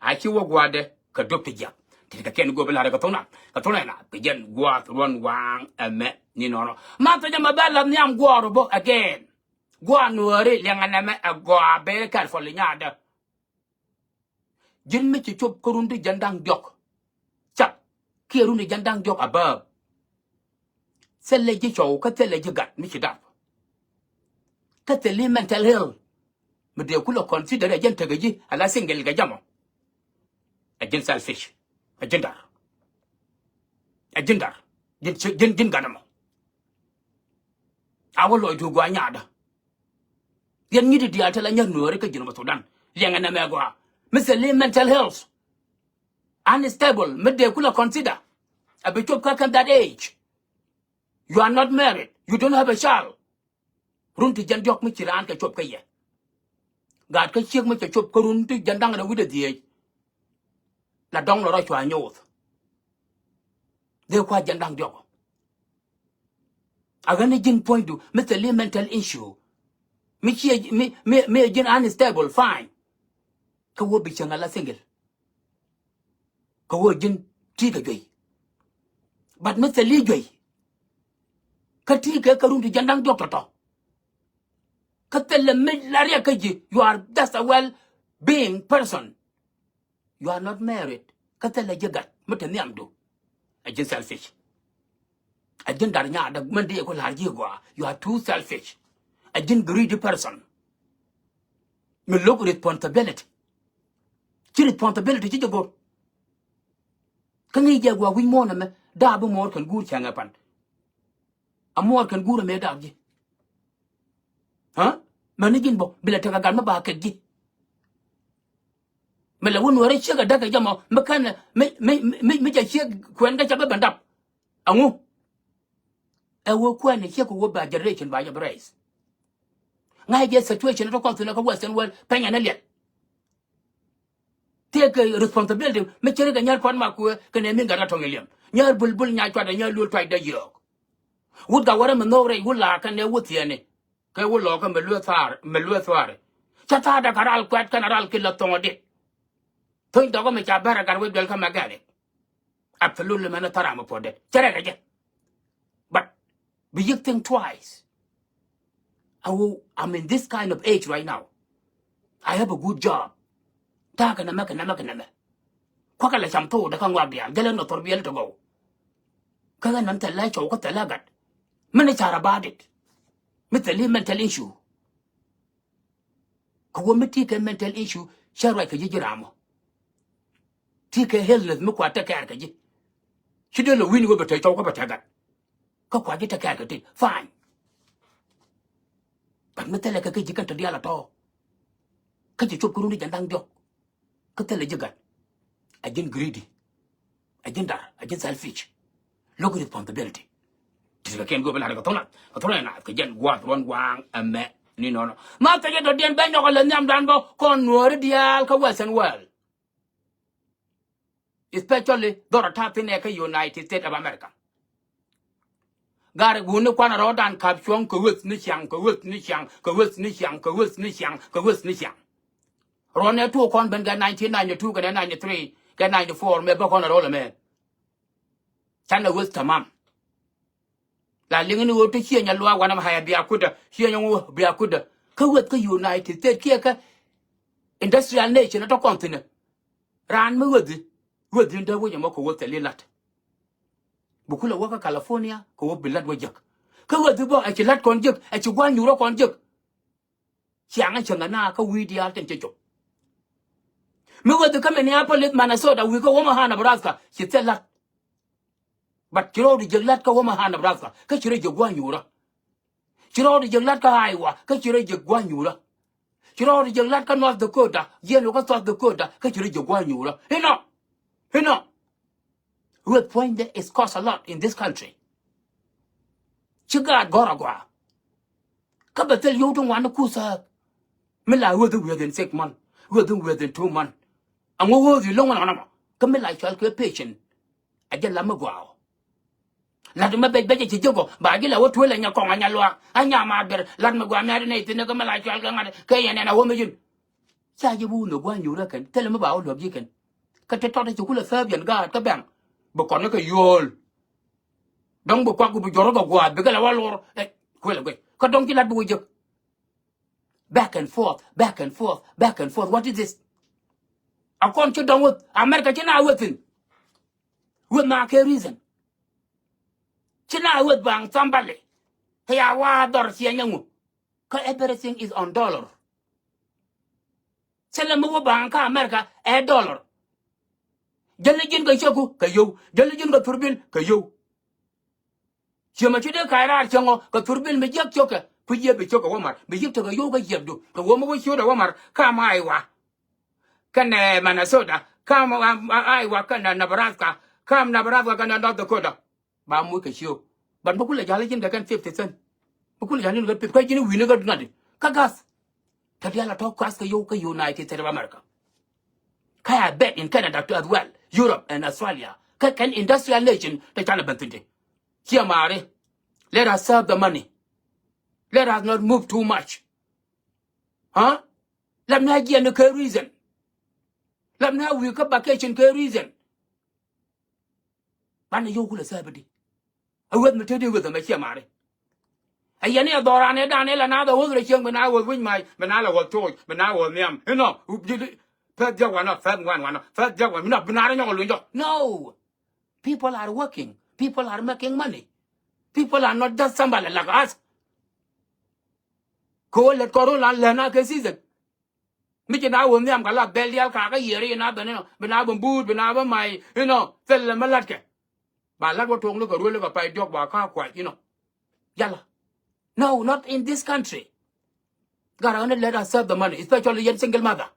A ci wä gua̱a̱dɛ kɛ dup ti jiak. Ti kɛ kɛn go̱o̱r bi la̱rɛ kɛ thol naath kɛ thol ɛ naath kɛ jɛn gua̱a̱th ruɔ̱n waaŋ ɛmɛ ni nɔnɔ. Ma thɛnyɛ mɛ bɛ lath nhiam gua̱a̱r bä again. Gua̱a̱r Nuääri liɛŋɛ nɛmɛ ɛ gɔaa very careful nyaadä. Ji̱n mi ci cop kä run ti jiɛn da̱ŋ diɔ̱k. Cap kiɛ run ti jiɛn da̱ŋ diɔ̱k above. Thilɛ ji̱ cɔw kä thilɛ ji̱ gat mi ci dap. Kä thilɛ mental health mi dee kulɛ consider ɛ jɛn tekɛ ji̱ ala single kɛ jam ɔ. Ɛ ji̱n selfish. Ɛ ji̱n dar. Ɛ ji̱n dar. Ji̱n ci, ji̱n, ji̱n gat ɛmɔ. A wä lɔcdu gɔaa nyaadä. Yɛn nyi̱t diaal te la nyär Nuääri kä Jinub Sudan. Liɛŋɛ nɛmɛ gɔaa. Mi thilɛ mental health. Unstable. Mi dee kulɛ consider. A bi cop kä kɛn that age. You are not married. You don't have a child. Run ti jiɛn diɔ̱k mi ci raan kɛ cop kä yɛ. Gaat kä ciek mi cɛ cop kä run ti jiɛn da̱ŋ rɛw wi̱cdɛ dhieec. La dɔ̱ŋ lɔ rɔ cua nyoth. Dhie kua jiɛn da̱ŋ diɔ̱k. A ɣän ni ji̱n puɔ̱nydu mi thilɛ mental issue. Mi ciɛ mi, mi, mi ji̱n unstable, fine. Kä wä bi cieŋ ala single. Kä wä ji̱n ti̱i̱ kɛ juey. But mi thilɛ juey. Kä ti̱i̱ kɛ kä run ti jiɛn da̱ŋ diɔ̱k tɔ̱tɔ̱. Kä thilɛ mi la riɛk kä ji̱, you are just a well being person. You are not married. Kä thilɛ ji̱ gat mi te nhiamdu. Ɛ ji̱n selfish. Ɛ ji̱n dar nyaadä mɛn di ɛ ku la̱r ji̱ gɔaa. You are too selfish. Ɛ ji̱n greedy person. Mi lo̱k responsibility. Ci responsibility ci jɛ go̱r. Kä ŋi̱i̱c jɛ gua̱a̱k wi̱c muɔ̱ɔ̱n ɛmɛ daap bi muɔɔr kɛn guur cäŋɛ pan. A muɔɔr kɛn guur ɛmɛ daap ji̱. Ɣä? Mäni ji̱n bä bi lɛ tekɛ gat mi ba kɛk ji̱. Mi lɛ wä Nuäärä ciek a däk kɛ jɛ mɔ mi kɛn mi, mi, mi, mi cɛ ciek kuɛn kä cɛ bä ben dap. Aŋu? Ɛ wä kuɛn ciek kɛ wä ba generation ba jɛ bi raise. Ŋa̱c jɛ situation tɔ kɔn thi̱n kä Western world pɛnyɛ ni liɛl. Tëëkɛ responsibility mi ceri kɛ nyär puɔ̱t ma kuëë kɛ nɛ min gat kä tɔŋ iliɛm. Nyär bulbul nya cuatdɛ nyär luel tuacdɛ yio̱o̱k. Wut gat wärä mi nhok rɛy wut la̱a̱ kɛn nɛ wut thiɛɛni. Kɛ wut lɔɔkä mi lueth thaar mi lueth thuaari. Cä thaardɛ kɛ ral kuɛt kɛn ral ki lɛ thɔŋ ɔ dit. Thuny dɔkä mi ca bɛr ɛ gat wec duel kä mɛ gɛ̈li. Absolutely mɛn ɛ thäram ɛ puɔ̱t det cɛ rɛk ɛ jɛ. But bi yik think twice. Awo, I'm in this kind of age right now. I have a good job. Ta̱a̱ kɛ nɛmɛ kɛ nɛmɛ kɛ nɛmɛ. Kua̱kɛ lɛ cam thok dɛ kä ŋuak diaal jälɛ nɔ thor biɛl tɔ gɔw. Kä ɣän nɔn thɛl lɛ cɔw kä thɛl lɛ gat. Mɛn ɛ car about it. Mi thɛl i̱ mental issue. Kɛ wä mi ti kɛ mental issue cä ruac kɛ ji̱ ji̱ ram ɔ. Ti kɛ illness mi kua take care kɛ ji̱. Ci dee lɛ wi̱n wä bɛ te cɔw kä bɛ te gat. Kä kua ji̱ take care kɛ ti fine. But mi thilɛ kɛ kɛ ji̱ kɛn te diaal a tɔ̱. Kä ji̱ cop kɛ run i̱ jɛn da̱ŋ diɔ̱k. Kä thilɛ ji̱ gat. A ji̱n greedy. A ji̱n dar, a ji̱n selfish. Lo̱k responsibility. Ti kɛ kiɛn go̱o̱p in la̱t kɛ thok nath kɛ thok nath kɛ jɛn gua̱a̱th ruɔ̱n gua̱a̱ŋ ɛmɛ ni nɔnɔ. Ma thɛcɛ dɔ̱diɛn bɛ nyɔk a lɛ nhiamdan bä kɔn nuääri diaal kä Western world. Especially dhɔr a ta̱a̱ thi̱n ɛ kä United States of America. Gar guni kuan a rɔɔdan kap cuɔ̱ŋ kɛ weth ni ciaŋ kɛ weth ni ciaŋ kɛ weth ni ciaŋ kɛ weth ni ciaŋ kɛ weth ni ciaŋ. Ruɔn ɛ tuuk kɔn ben kɛ nineteen ninety-two kɛ ninety-three kɛ ninety-four mɛ bä kɔn a rɔɔl ɛmɛ. Canɛ weth tamam. La liŋ ni ɣöö ti ciëny a luaak wanɛ mi haya bia kudä ciëny a ŋu bia kudä. Kä weth kä United States kiɛ kä industrial nation a tɔ kɔn thi̱nɛ. Raan mi weth i̱ weth i̱ dee wec ɛmɔ kɛ weth thɛl i̱ la̱t. Bi kulɛ wä kä California kɛ wä bi la̱t wä jek. Kä weth i̱ bä ɛ ci la̱t kɔn jek ɛ ci gua̱a̱c nyuurä kɔn jek. Ciaŋä cäŋ ɛ na kä wi̱i̱ diaal tin cɛ cop. Mi weth i̱ kä Minneapolis Minnesota wi̱i̱ kä Omaha Nebraska ci thil la̱t. But ci rɔɔd i̱ jek la̱t kä Omaha Nebraska kä ci rɔ jek gua̱a̱c nyuurä. Ci rɔɔd i̱ jek la̱t kä Iowa kä ci rɔ jek gua̱a̱c nyuurä. Ci rɔɔd i̱ jek la̱t kä North Dakota jiɛn wä kä South Dakota kä ci rɔ jek gua̱a̱c nyuurä. Inɔ inɔ. Weth puɔ̱nydɛ is cost a lot in this country. Ci gaat gɔ̱r agɔaa. Kä bɛ thil yio̱w ti ŋuan ni kuth sääk. Mi la weth i̱ weth in six month weth i̱ weth in two month. Aŋu weth i̱ lo̱ŋ nɔnɔ mɔ kä mi la cual kɛ patient. A jɛ lam mi gɔaa ɔ. Lat mi bɛc bɛc a ci jek ɔ ba ji̱ la wä tuel a nya kɔŋ a nya luaak a nya maat ber lat mi gɔaa mi a di nɛy thi̱n kä mi la cual kɛ ŋa̱t kɛ yɛn ɛn a wä mi ji̱n. Ca ji̱ bi wun ɛ gua̱a̱c nyuurä kɛn thilɛ mi ba wä luäk ji̱ kɛn. Kä ti tɔt ci kulɛ thääp yɛn gaat kä bɛŋ bi kɔn ni kɛ yuɔ̱ɔ̱l. Dɔ̱ŋ bi kuak ku bi jɔr kɛ gua̱a̱th bikɛ lɛ wä luɔr ɛ kuël ɛ guic kä dɔ̱ŋ ci la̱t bi wä jek. Back and forth, back and forth, back and forth. What is this? A kɔn ci dɔ̱ŋ weth America ci na weth thi̱n. Weth ma kɛ reason. Ci na weth baŋ thambali. Kɛ ya wa dhɔr ciɛ nyɛ ŋu. Kä everything is on dollar. Thilɛ mi wä baŋ kä America ɛ dollar. Jäli ji̱n kɛ cäku kɛ yio̱w jäli ji̱n kɛ thurbil kɛ yio̱w. Ciɛ mɛ ci dee ka̱a̱c raar cäŋ ɔ kɛ thurbil mi jiäk cio̱kɛ kui̱ jiɛ bi cio̱kɛ wä mar bi ji̱k tekɛ yio̱w kä jiɛpdu kɛ wä mi wä ciötdɛ wä mar kam Iowa. Kɛnɛ Minnesota kam Iowa kɛnɛ Nebraska kam Nebraska kɛnɛ North Dakota. Ba muc kɛ cio. But mi kulɛ jal ji̱n kɛ kɛn fifty cent. Mi kulɛ jal ji̱n kɛ fifty kä ji̱n wi̱ni kä ŋa̱t kä gath. Kä dial a tɔ̱ kuath kɛ yow kä United States of America. Kä I bet in Canada too as well, Europe and Australia. Kä kɛn industrial nation te canɛ ben thi̱n ti. Ciɛ maari. Let us save the money. Let us not move too much. Huh? Lam na jiɛn kɛ reason. Lam na wi̱i̱ kä vacation kɛ reason. Banɛ yio̱w kulɛ thääp di. A weth mi te di weth ɛmɛ ciɛ mari. A yɛn iɛ dhɔran ɛ dan ɛ la na dhɔ woth rɛ cieŋ bi na woth wi̱c mac bi na la woth coc bi na woth nhiam inɔ. Pɛth diɔk wanɔ pɛth ŋuan wanɔ pɛth diɔk wanɔ bi na rɛ nyɔk luny jɔ. No. People are working. People are making money. People are not just somebody like us. Kɛ wä lɛt kɔr wä lan lɛn a kɛ season. Mi ci na wä nhiam kɛ la bɛl dial kakä yiëri inɔ ben inɔ bi na ben buut bi na ben mac inɔ thil lɛ mi latkɛ. Ba lat wä tuɔŋ ni kɛ ruel ni kɛ pay diɔk ba ka kuac inɔ. Yala. No, not in this country. Gara ni let us save the money, especially yɛn single mother.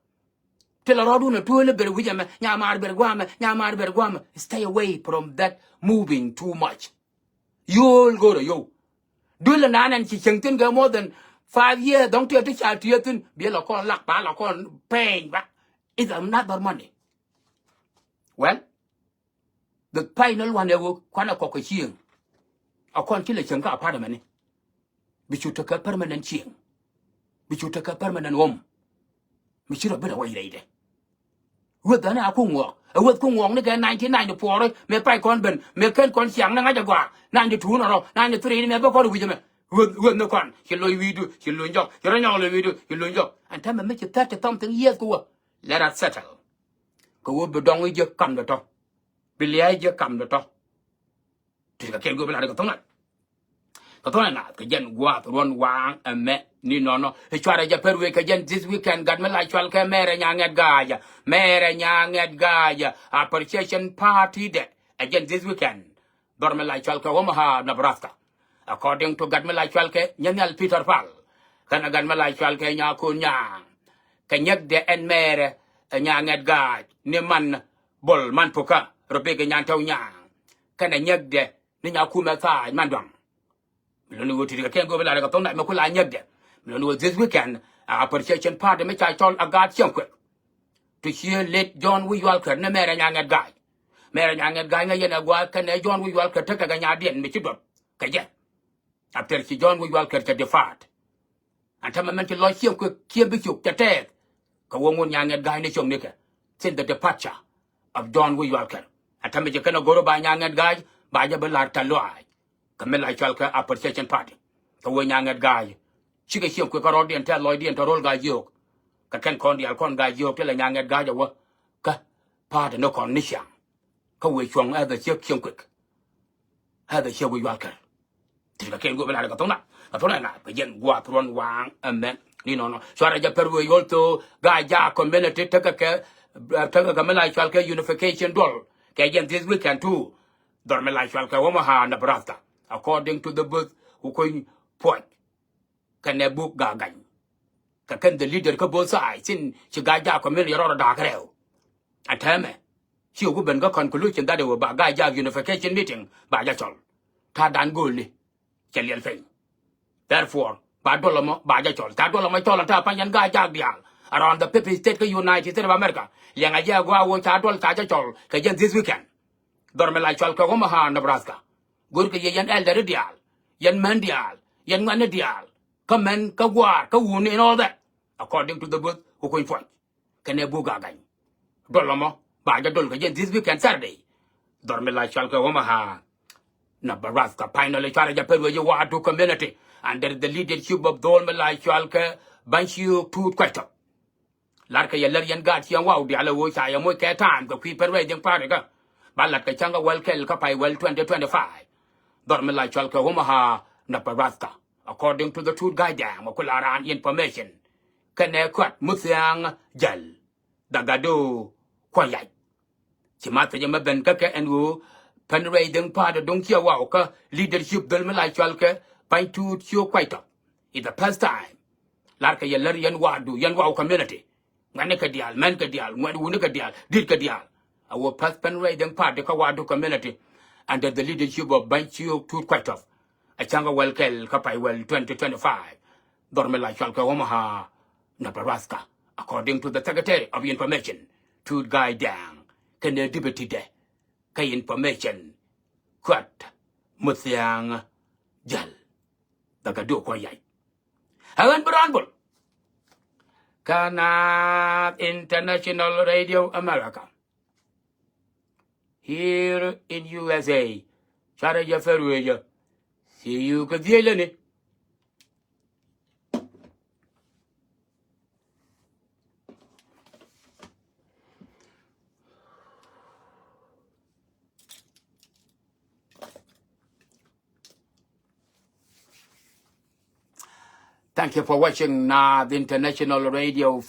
Ti la rɔɔdun a tuul ni ber wi̱c ɛmɛ nyamaar ber guamɛ nyamaar ber guamɛ. Stay away from that moving too much. Yol go̱o̱rä yow. Duël ɛ naan ɛn ci cieŋ thi̱n kɛ more than Five years dɔ̱ŋ tiɛɛt ti ca tiɛɛt thi̱n, biɛ lɔ kɔn lak, ba lɔ kɔn pɛny ba. It's another money. Well, the final one ɛ ɣöö kuanɛ kɔk kɛ cieŋ. A kɔn ci lɛ cieŋ kä apartment ni. Bi cu tekɛ permanent cieŋ. Bi cu tekɛ permanent home. Mi ci rɔ bi rɛ wec rɛydɛ. Weth dhanɛ a ku ŋuɔk. Ɛ weth ku ŋuɔk ni kɛ nineteen ninety-four, mɛ pay kɔn ben, mɛ ken kɔn ciaŋ ni ŋa̱c a gɔaa. Ninety-two nɔ rɔ, ninety-three ni mɛ bä kɔn wi̱c ɛmɛ. Weth, weth ni kɔn ci lo̱c wi̱i̱du, ci lo̱c jɔk, ci rɔ nyɔk lo̱c wi̱i̱du, ci lo̱c jɔk. Ɛn täämɛ mi ci thirty something years kɛ wä. Let us settle. Kɛ wä bi dɔŋ i̱ jiäk kamdɛ tɔ. Bi lia̱a̱ jiäk kamdɛ tɔ. Ti kɛ kɛn go̱o̱p in lar kɛ tho̱ŋ na. Kɛ tho̱ŋ na kɛ jɛn gua̱a̱th ruɔ̱n waaŋ ɛmɛ ni nɔnɔ. I̱ cuarɛ jɛ pɛr wee kɛ jɛn this weekend, gat mi la cual kɛ Mɛrɛ Nyaŋɛt Ga̱a̱c. Mɛrɛ Nyaŋɛt Ga̱a̱c Appreciation Party dɛ. Ɛ jɛn this weekend. Dhɔr mi la cual kɛ Omaha, Nebraska. According to gat mi la cual kɛ Nyɛn Nhial Peter Pal. Kɛnɛ gat mi la cual kɛ Nyakun Nyaŋ. Kɛ nyɛk dɛ ɛn Mɛrɛ, ɛ, Nyaŋɛt Ga̱a̱c ni man Bol man Pukä, Rubik Nyan Tɛw Nyaŋ. Kɛnɛ nyɛk dɛ ni Nyakumɛ Tha̱a̱c man Duaŋ. Mi luni wä ti̱ti̱ kɛ kɛn go̱o̱p in lar kɛ tho̱ŋ na mɛ ku la nyɛk dɛ. Mi luni wä this weekend, a appreciation party mi ca cɔl a gaat cieŋ kuek. Tu cie let John Wi̱i̱ Yual Kɛr ni Mɛrɛ Nyaŋɛt Ga̱a̱c. Mɛrɛ Nyaŋɛt Ga̱a̱c ŋäc yɛn ɛ gua̱a̱th kɛnɛ John Wi̱i̱ Yual Kɛr tekɛ kɛ nyaadiɛn mi ci duɔth kɛ jɛ. After ci John Wi̱i̱ Yual Kɛr cɛ depart. Ɛn täämɛ mɛn ci lɔc cieŋ kuek, cieŋ bi cuk cɛ tɛɛth. Kɛ wä ŋun Nyaŋɛt Ga̱a̱c ni cio̱ŋ nikɛ. Since the departure of John Wi̱i̱ Yual Kɛr. Ɛn täämɛ ci kɛn a go̱r ba Nyaŋɛt Ga̱a̱c, ba jɛ bi lar tɛ̈th lɔaac. Kɛ mi la cual kɛ appreciation party. Kɛ wä Nyaŋɛt Ga̱a̱c. Cikɛ cieŋ kuek kärɔɔdiɛn tɛ̈th lɔcdiɛn tɔ̱ ro̱l Ga̱a̱c Jiöök. Kɛ kɛn kɔn diaal kɔn Ga̱a̱c Jiöök ti la Nyaŋɛt Ga̱a̱c a wä. Kä party ni kɔn ni ciaŋ. Kä wëë cuɔ̱ŋ ɛ dhɛ ciek cieŋ kuek. Ɛ dhɛ ciek Wi̱i̱ Yual Kɛr. Ti kɛ kɛn go̱o̱p in lar kɛ tho̱ŋ na. Kɛ tho̱ŋ na na kɛ jɛn gua̱a̱th ruɔ̱n waaŋ ɛmɛ ni nɔnɔ. Cuarɛ jɛ pɛr wëë yol thok Ga̱a̱c Jaak community tekɛ kɛ, tekɛ kɛ mi la cual kɛ unification duɔl. Kɛ jɛn this weekend too. Dhɔr mi la cual kɛ Omaha, Nebraska. According to the both who coin puɔc. Kɛnɛ buk Ga̱a̱c Gany. Kɛ kɛn the leader kä both side, since ci Ga̱a̱c Jaak community rɔɔdɛ da̱a̱k rɛw. Ɛn täämɛ ci ku ben kä conclusion that wä ba Ga̱a̱c Jaak unification meeting ba jɛ cɔl. Ta̱a̱ dan go̱o̱li cɛ liɛl piny. Therefore ba duɔl ɛmɔ ba jɛ cɔl. Ca duɔl ɛmɔ cɔl ɛn ta̱a̱ pa̱ny ɛn Ga̱a̱c Jaak diaal around the fifty state kä United States of America. Liɛŋɛ jɛ a gua̱a̱ wä ca duɔl ca jɛ cɔl kɛ jɛn this weekend. Dhɔr mi la cual kɛ Omaha, Nebraska. Go̱rkɛ yɛ yɛn elder diaal, yɛn män diaal, yɛn ŋuɛ̈tni diaal, kä män kä gua̱a̱r kä wuni in all that. According to the both who coin puɔc. Kɛnɛ buk Ga̱a̱c Gany. Duɔl ɛmɔ ba jɛ duɔl kɛ jɛn this weekend Saturday. Dhɔr mi la cual kɛ Omaha, Nebraska. Finally cuarɛ jɛ pɛr wëë ji̱ Waadu community under the leadership of dhɔr mi la cual kɛ Bany Ciöök Tuut Kuac Tɔp. Lar kɛ yɛ lär yɛn gaat ciɛŋ Waw diaal ɛ ɣöö ca yɛ moc kɛ time kɛ kui̱ fundraising party kä. Ba lat kɛ cäŋ kä wäl kɛl kä pay wäl twenty twenty-five. Dhɔr mi la cual kɛ Omaha, Nebraska. According to the Tuut Ga̱a̱c Dɛŋ, mɛ ku la raan information. Kɛnɛ Kuat Muthiaŋ Jäl. Dhɛ Gatdo Kuɔ̱ny Yac. Ci message mɛ ben kä kɛ ɛn ɣöö fundraising party duŋ ciɛ Waw kä leadership dhöl mi la cual kɛ Bany Tuut Ciöök Kuac Tɔp. It's the first time. Lar kɛ yɛ lär yɛn Waadu, yɛn Waw community. Ŋuɛ̈tnikɛ diaal, mänkɛ diaal, ŋuɛ̈t wunikɛ diaal, di̱tkɛ diaal. A wä first fundraising party kä Waadu community under the leadership of Bany Ciöök Tuut Kuac Tɔp. A cäŋ kä wäl kɛl kä pay wäl twenty twenty-five. Dhɔr mi la cual kɛ Omaha, Nebraska. According to the Secretary of Information, Tuut Ga̱a̱c Dɛŋ, kɛnɛ deputy dɛ kä information, Kuat Muthiaŋ Jäl. Dhɛ Gatdo Kuɔ̱ny Yac. Ɛ ɣän bi raan bol kä Naath International Radio America, here in U S A. Cuarɛ jɛ pɛr wëë jɛ. See you kɛ dhiec lätni. Thank you for watching Naath International Radio.